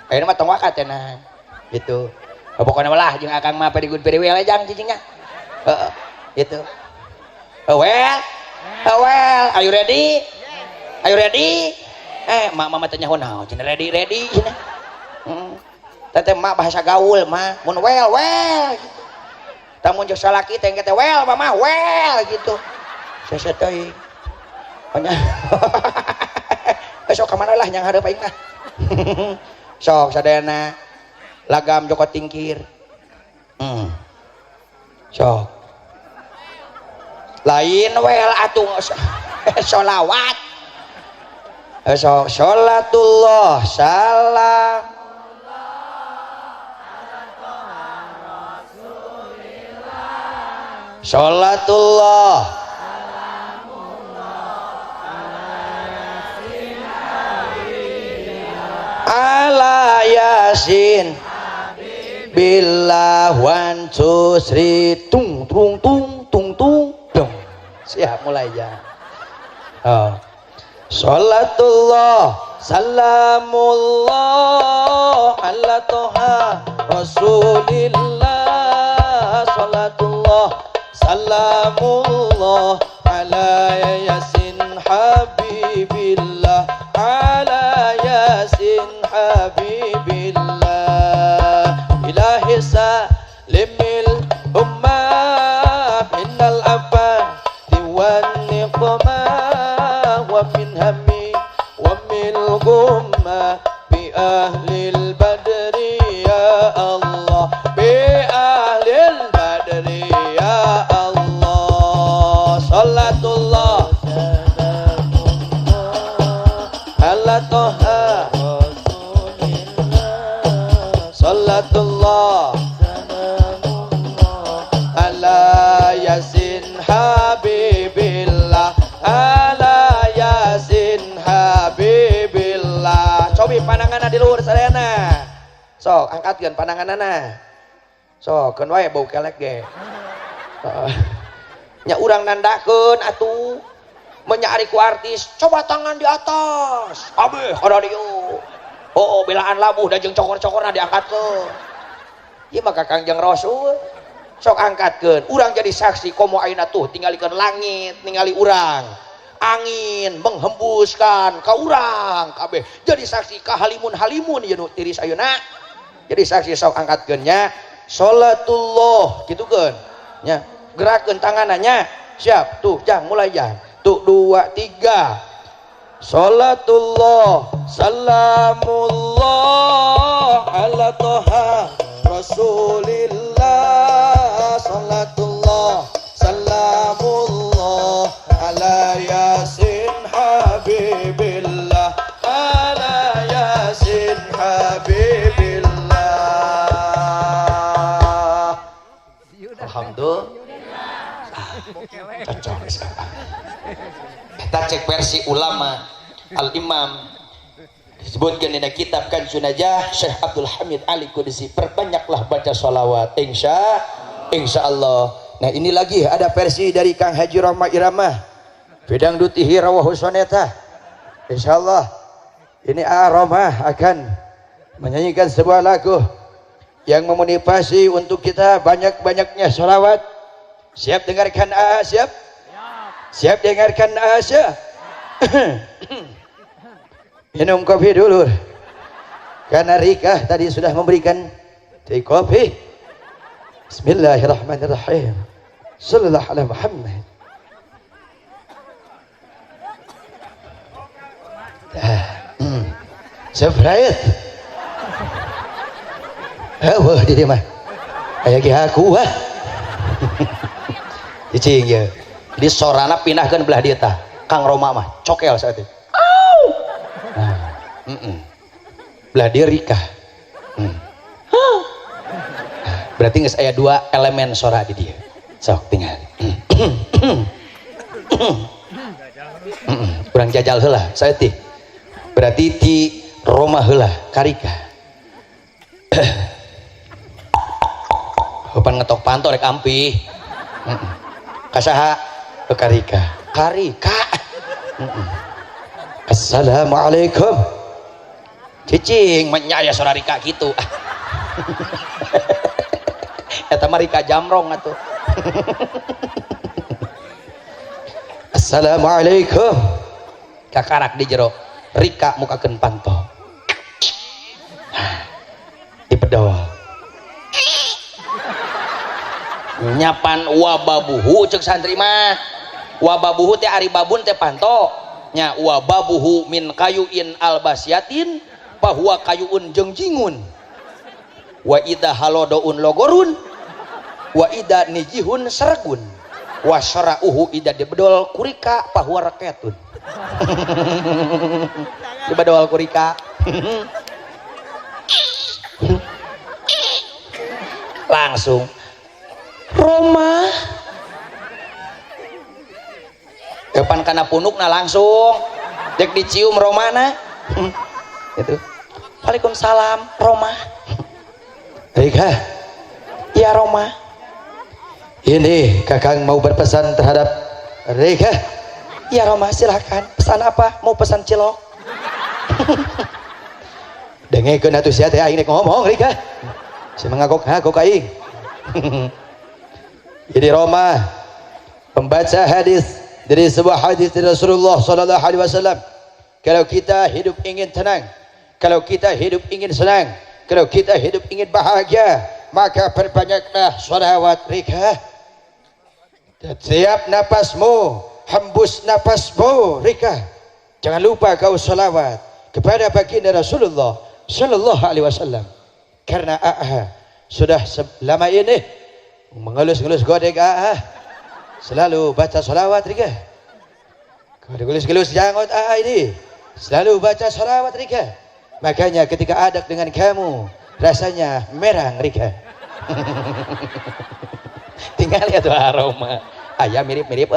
Ayeuna mah tong wakat cenah. Gitu. Pokokna mah lah jeung akang mah very good very well jang cicingnya. Heeh, gitu. Oh, well. Oh, well, are you ready? Are you ready? Eh, mak mama tanya naon cenah ready ready cenah. Heeh. Teteh mak bahasa gaul mah, mun well well gitu. Tah mun jeung salaki teh teh well mama well gitu. Sese teuing. Nya. Sok ka mana lah nyang hareup aing mah. Sok sadayana lagam Joko Tingkir. Sok. Lain well atuh sholawat. Sok sholatullah salam sholatullah ala yasin billah 1 2 3 tung tung tung tung tung tung. Siap mulai ya. Oh. Salatullah salamullah ala toha rasulillah salatullah salamullah ala yasin habibillah ala yasin habibillah ilahi salimil ummah minal afati wan niqmah wa min hammi wa min gumma bi ahlil badri ya Allah bi ahlil badri ya Allah salatullah ala toha salatullah ala yasin habibillah ala yasin habibillah. Cobi pandanganna di luhur sadayana. Sok angkatkeun pandanganna. Sok keun wae bau kelek ge. Heeh. Nya urang nandakeun atuh menyari ku artis, coba tangan di atas. Abeh kada dieu. Oh, belaan labuh da jeung cokor-cokorna diangkatkeun. Ieu mah ka Kangjeng Rasul. Sok angkatkeun, urang jadi saksi komo ayeuna tuh tingalikeun langit, ningali urang. Angin menghembuskan ka urang kabeh. Jadi saksi ka halimun-halimun ieu nu tiris ayeuna. Jadi saksi sok angkatkeun nya. Salatullah kitukeun nya. Gerakkeun tanganna nya. Siap tuh jang mulai jang. Tuh 2 3. Salatullah salamullah ala toha rasulillah salatullah salamullah ala yasin habibillah ala yasin habibillah. Alhamdulillah. Cocok. Kita cek versi ulama Al-Imam disebutkan di kitab kan Sunajah Syekh Abdul Hamid Ali Qudsi, perbanyaklah baca sholawat insya Allah. Nah, ini lagi ada versi dari Kang Haji Rhoma Irama. Bidangdutihi rawahu soneta. Insyaallah ini Roma akan menyanyikan sebuah lagu yang memotivasi untuk kita banyak-banyaknya sholawat. Siap dengarkan A, siap? Siap dengarkan A, siap? Minum kopi dulu. Karena Rika tadi sudah memberikan teh kopi. Bismillahirrahmanirrahim. Sallallahu alaihi Muhammad. Surprise. Wah, di mah. Aya ge aku wah. Cicing ya. Jadi sorana pindahkeun belah dieu tah. Kang Rhoma mah cokel saat itu. Nah, Belah dieu Rika. Berarti geus aya dua elemen sora di dieu. Sok tinggal. Kurang jajal heula saeutik. Berarti ti Roma heula ka Rika. Pan ngetok panto rek ampih. Kasaha? Ka Rika. Ka Rika. Assalamualaikum. Cicing menya aya sora Rika kitu. Eta mah Rika jamrong atuh. Assalamualaikum. Kakarak di jero Rika mukakeun panto. Dipedol. Nyapan wababuhu cek santri mah. Wababuhu teh ari babun teh panto. Nya wababuhu min kayuin albasiatin bahwa kayuun jeung jingun. Wa ida halodoun logorun wa ida nijihun sergun wa syara'uhu ida dibedol kurika bahwa raketun. Dibedol kurika. Langsung Roma depan kana punukna langsung dek dicium Romana. Gitu. Waalaikumsalam Roma. Rika. Ya Roma. Ini kakang mau berpesan terhadap Rika. Ya Roma silahkan. Pesan apa? Mau pesan cilok? Dengekeun atuh sia teh aing rek ngomong Rika. Si mangagok-ngagok aing. Jadi Roma pembaca hadis dari sebuah hadis dari Rasulullah sallallahu alaihi wasallam, kalau kita hidup ingin tenang, kalau kita hidup ingin senang, kalau kita hidup ingin bahagia, maka perbanyaklah sholawat Rika. Setiap napasmu, hembus napasmu Rika, jangan lupa kau sholawat kepada baginda Rasulullah sallallahu alaihi wasallam. Karena sudah selama ini mengelus-ngelus godek selalu baca sholawat Rika. Gelus-gelus janggot ini selalu baca sholawat Rika. Makanya ketika adak dengan kamu rasanya merang Rika. Tinggal lihat tuh aroma. Ayah mirip-mirip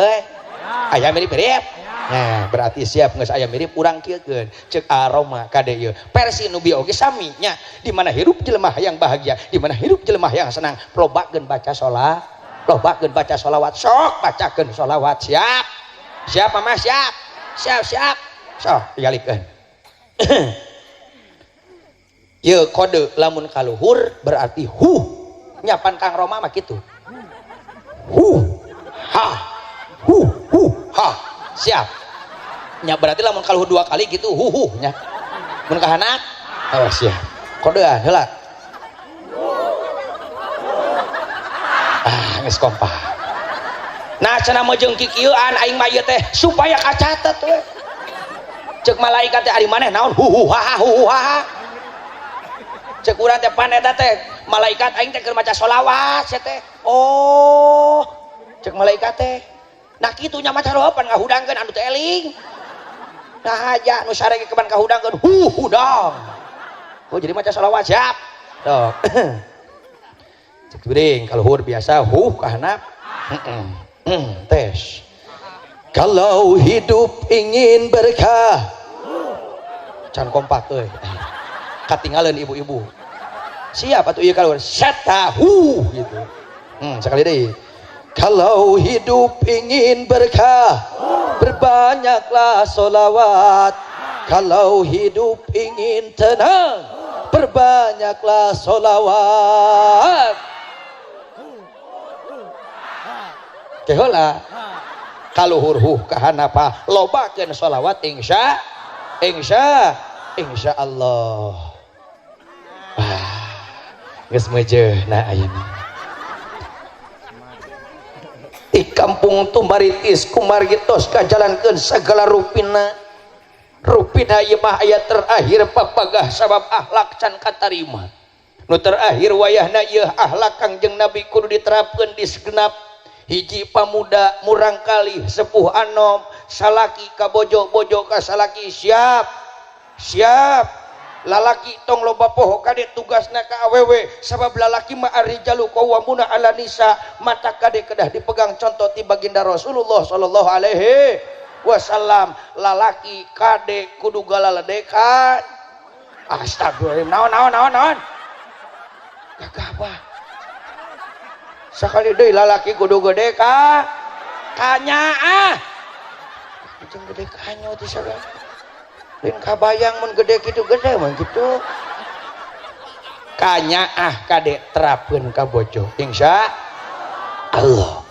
Ayah mirip-mirip. Nah, berarti siap geus aya mirip urang kieukeun. Ceuk aroma kade ieu. Versi nu bieu oge sami nya. Di mana hirup jelema hayang bahagia, di mana hirup jelema hayang senang, lobakeun baca sholawat, lobakeun baca sholawat, sok bacakeun sholawat. Siap. Siap Mama, siap. Siap, siap. Sok digalikeun. Ieu kode lamun kaluhur berarti hu. Nyapan Kang Roma mah kitu. Hu ha hu hu ha. Siap. Nya berarti lamun kaluhur dua kali gitu hu hu nya. Mun kahanak oh siap. Kodean heula. Ah geus kompak. Nah cenah meujeung kikieuan aing mah ieu teh supaya kacatet we. Ceuk malaikat teh ari maneh naon hu hu ha ha hu hu ha ha. Ceuk urang teh pan eta teh malaikat aing teh keur maca sholawat sia teh. Oh, ceuk malaikat teh. Nah kitu nya maca ropan ngahudangkeun anu teh eling. Nah aja nu sare ge keban kahudangkeun hu hudang. Oh jadi maca sholawat siap. Tuh. Cek beuring kaluhur biasa hu kahanap. Tes. Kalau hidup ingin berkah. Can kompak euy. Katinggalan ibu-ibu. Siap atuh ieu kaluhur seta hu gitu. Sekali deui. Kalau hidup ingin berkah, berbanyaklah solawat. Kalau hidup ingin tenang, perbanyaklah solawat. Kehola kaluhur huh kahanapa lobakeun solawat insya insya insya Allah. Wah, geus meujeuhna ayeuna. Di kampung Tumaritis kumargi tos kajalankeun sagala rupina. Rupina ieu mah aya terakhir papagah sabab akhlak can katarima. Nu terakhir wayahna ieu akhlak Kangjeng Nabi kudu diterapkeun di segenap hiji pamuda murang kali sepuh anom salaki ka bojo bojo ka salaki siap siap lalaki tong loba poho kade tugasna ka awewe sabab lalaki mah arrijalu qawwamuna 'ala nisa mata kade kedah dipegang contoh ti baginda Rasulullah sallallahu alaihi wasallam lalaki kade kudu galaledekan astagfirullah naon naon naon naon gagah bah sakali deui lalaki kudu gede ka kanyaah jeung gede kanyo teh sagala lain kabayang mun gede kitu gede mun kitu kanyaah kade terapkeun ka bojo insya Allah.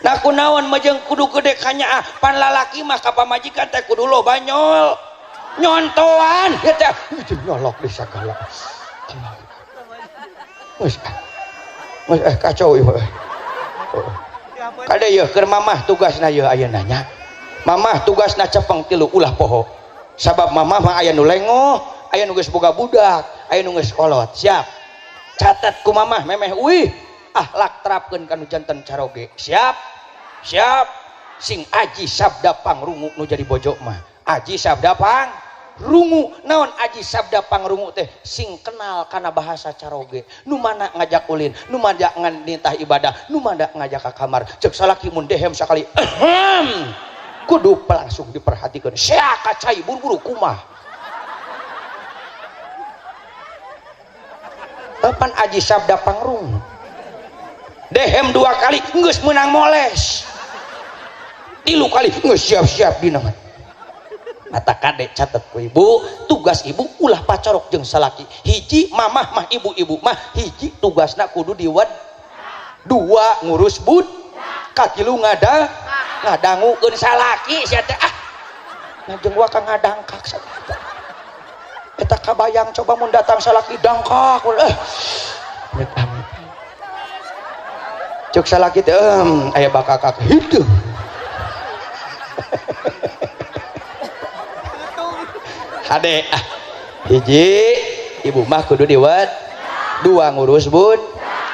Nah kunaon mah jeung kudu gede kanyaah pan lalaki mah ka pamajikan teh kudu loba nyol nyontoan ya teh nyolok di sagala geus kacau ieu. Kade yeuh keur mamah tugasna yeuh ayeuna nya. Mamah tugasna cepeng tilu ulah poho. Sabab mamah mah aya nu lengoh, aya nu geus boga budak, aya nu geus kolot. Siap. Catat ku mamah memeh uih akhlak terapkeun ka nu janten caroge. Siap. Siap. Sing aji sabda pangrungu nu jadi bojo mah. Aji sabda pang rungu naon aji sabda pangrungu teh sing kenal kana bahasa caroge nu mana ngajak ulin nu mana nitah ibadah nu mana ngajak ka kamar cek salaki mun dehem sakali ehem kudu langsung diperhatikeun sia kacai buru-buru kumah pan aji sabda pangrungu dehem dua kali geus meunang moles tilu kali geus siap-siap dina mata kade catet ku ibu tugas ibu ulah pacorok jeung salaki hiji mamah mah ibu-ibu mah hiji tugasna kudu diwad dua ngurus bud katilu ngada ngadangukeun salaki sia teh ah ngajeng wa ka ngadangkak sagala eta kabayang coba mun datang salaki dangkak amit amit cek salaki teh aya bakakak hideung hade ah hiji ibu mah kudu diwad dua ngurus bud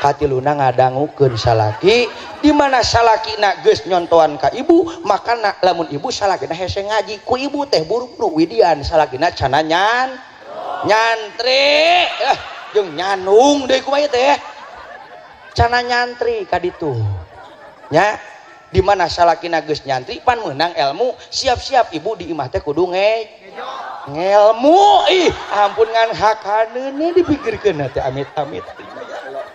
katiluna ngadangukeun salaki di mana salakina geus nyontoan ka ibu maka na, lamun ibu salakina hese ngaji ku ibu teh buru-buru widian salakina cana nyan nyantri jeung nyanung deui kumaha teh cana nyantri ka ditu nya di mana salakina geus nyantri pan meunang ilmu siap-siap ibu di imah teh kudu ngelmu ih ampun ngan hakaneun dipikirkeun teh amit-amit ya Allah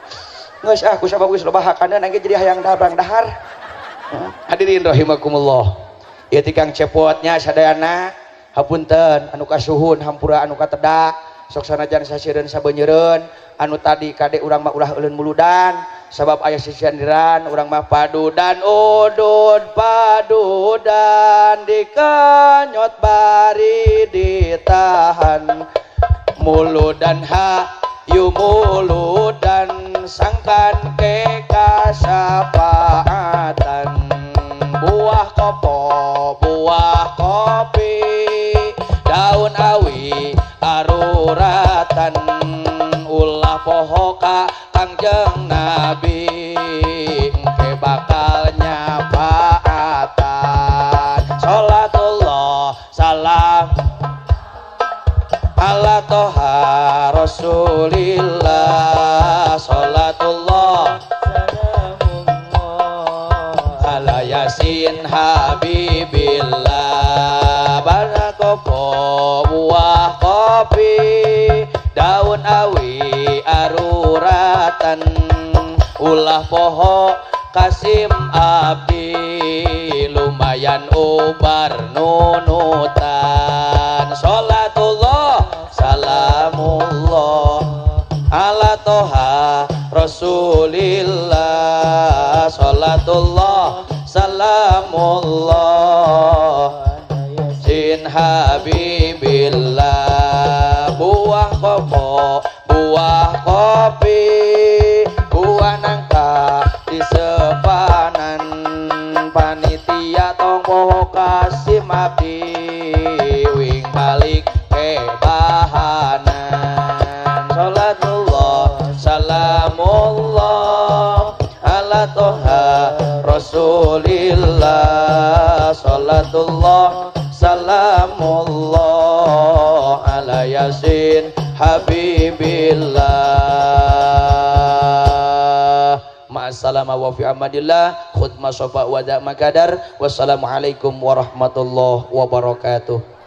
geus ah ku sabab geus loba hakaneun engke jadi hayang dabrang dahar. Hadirin rahimakumullah ieu ti Kang Cepotnya sadayana hapunten anu kasuhun hampura anu katedak sok sanajan sasieureun sabeunyereun anu tadi kade urang mah ulah euleun muludan sabab aya sisiandiran urang mah padudan udud padudan dikenyot bari ditahan muludan hayu muludan sangkan ke kasapaatan buah kopo buah kopi daun awi aruratan ulah poho ka Kangjeng Nabi engke bakal nyafaatan salatullah salam ala toha Rasulillah salatullah salamullah ala yasin habibillah barakopo buah kopi daun awi aruratan ulah poho Kasim abdi lumayan ubar nunutan. Salatullah salamullah ala toha Rasulillah. Salatullah salamullah sin habibillah. Buah koko, buah kopi, buah nangka di sepanan. Panitia tong poho Kasim abdi wing balik ke bahanan. Salatullah salamullah ala toha Rasulillah. Salatullah salamullah ala yasin habibillah. Ma'assalama wa fi amadillah khudma sofa wa da makadar. Wassalamualaikum warahmatullahi wabarakatuh.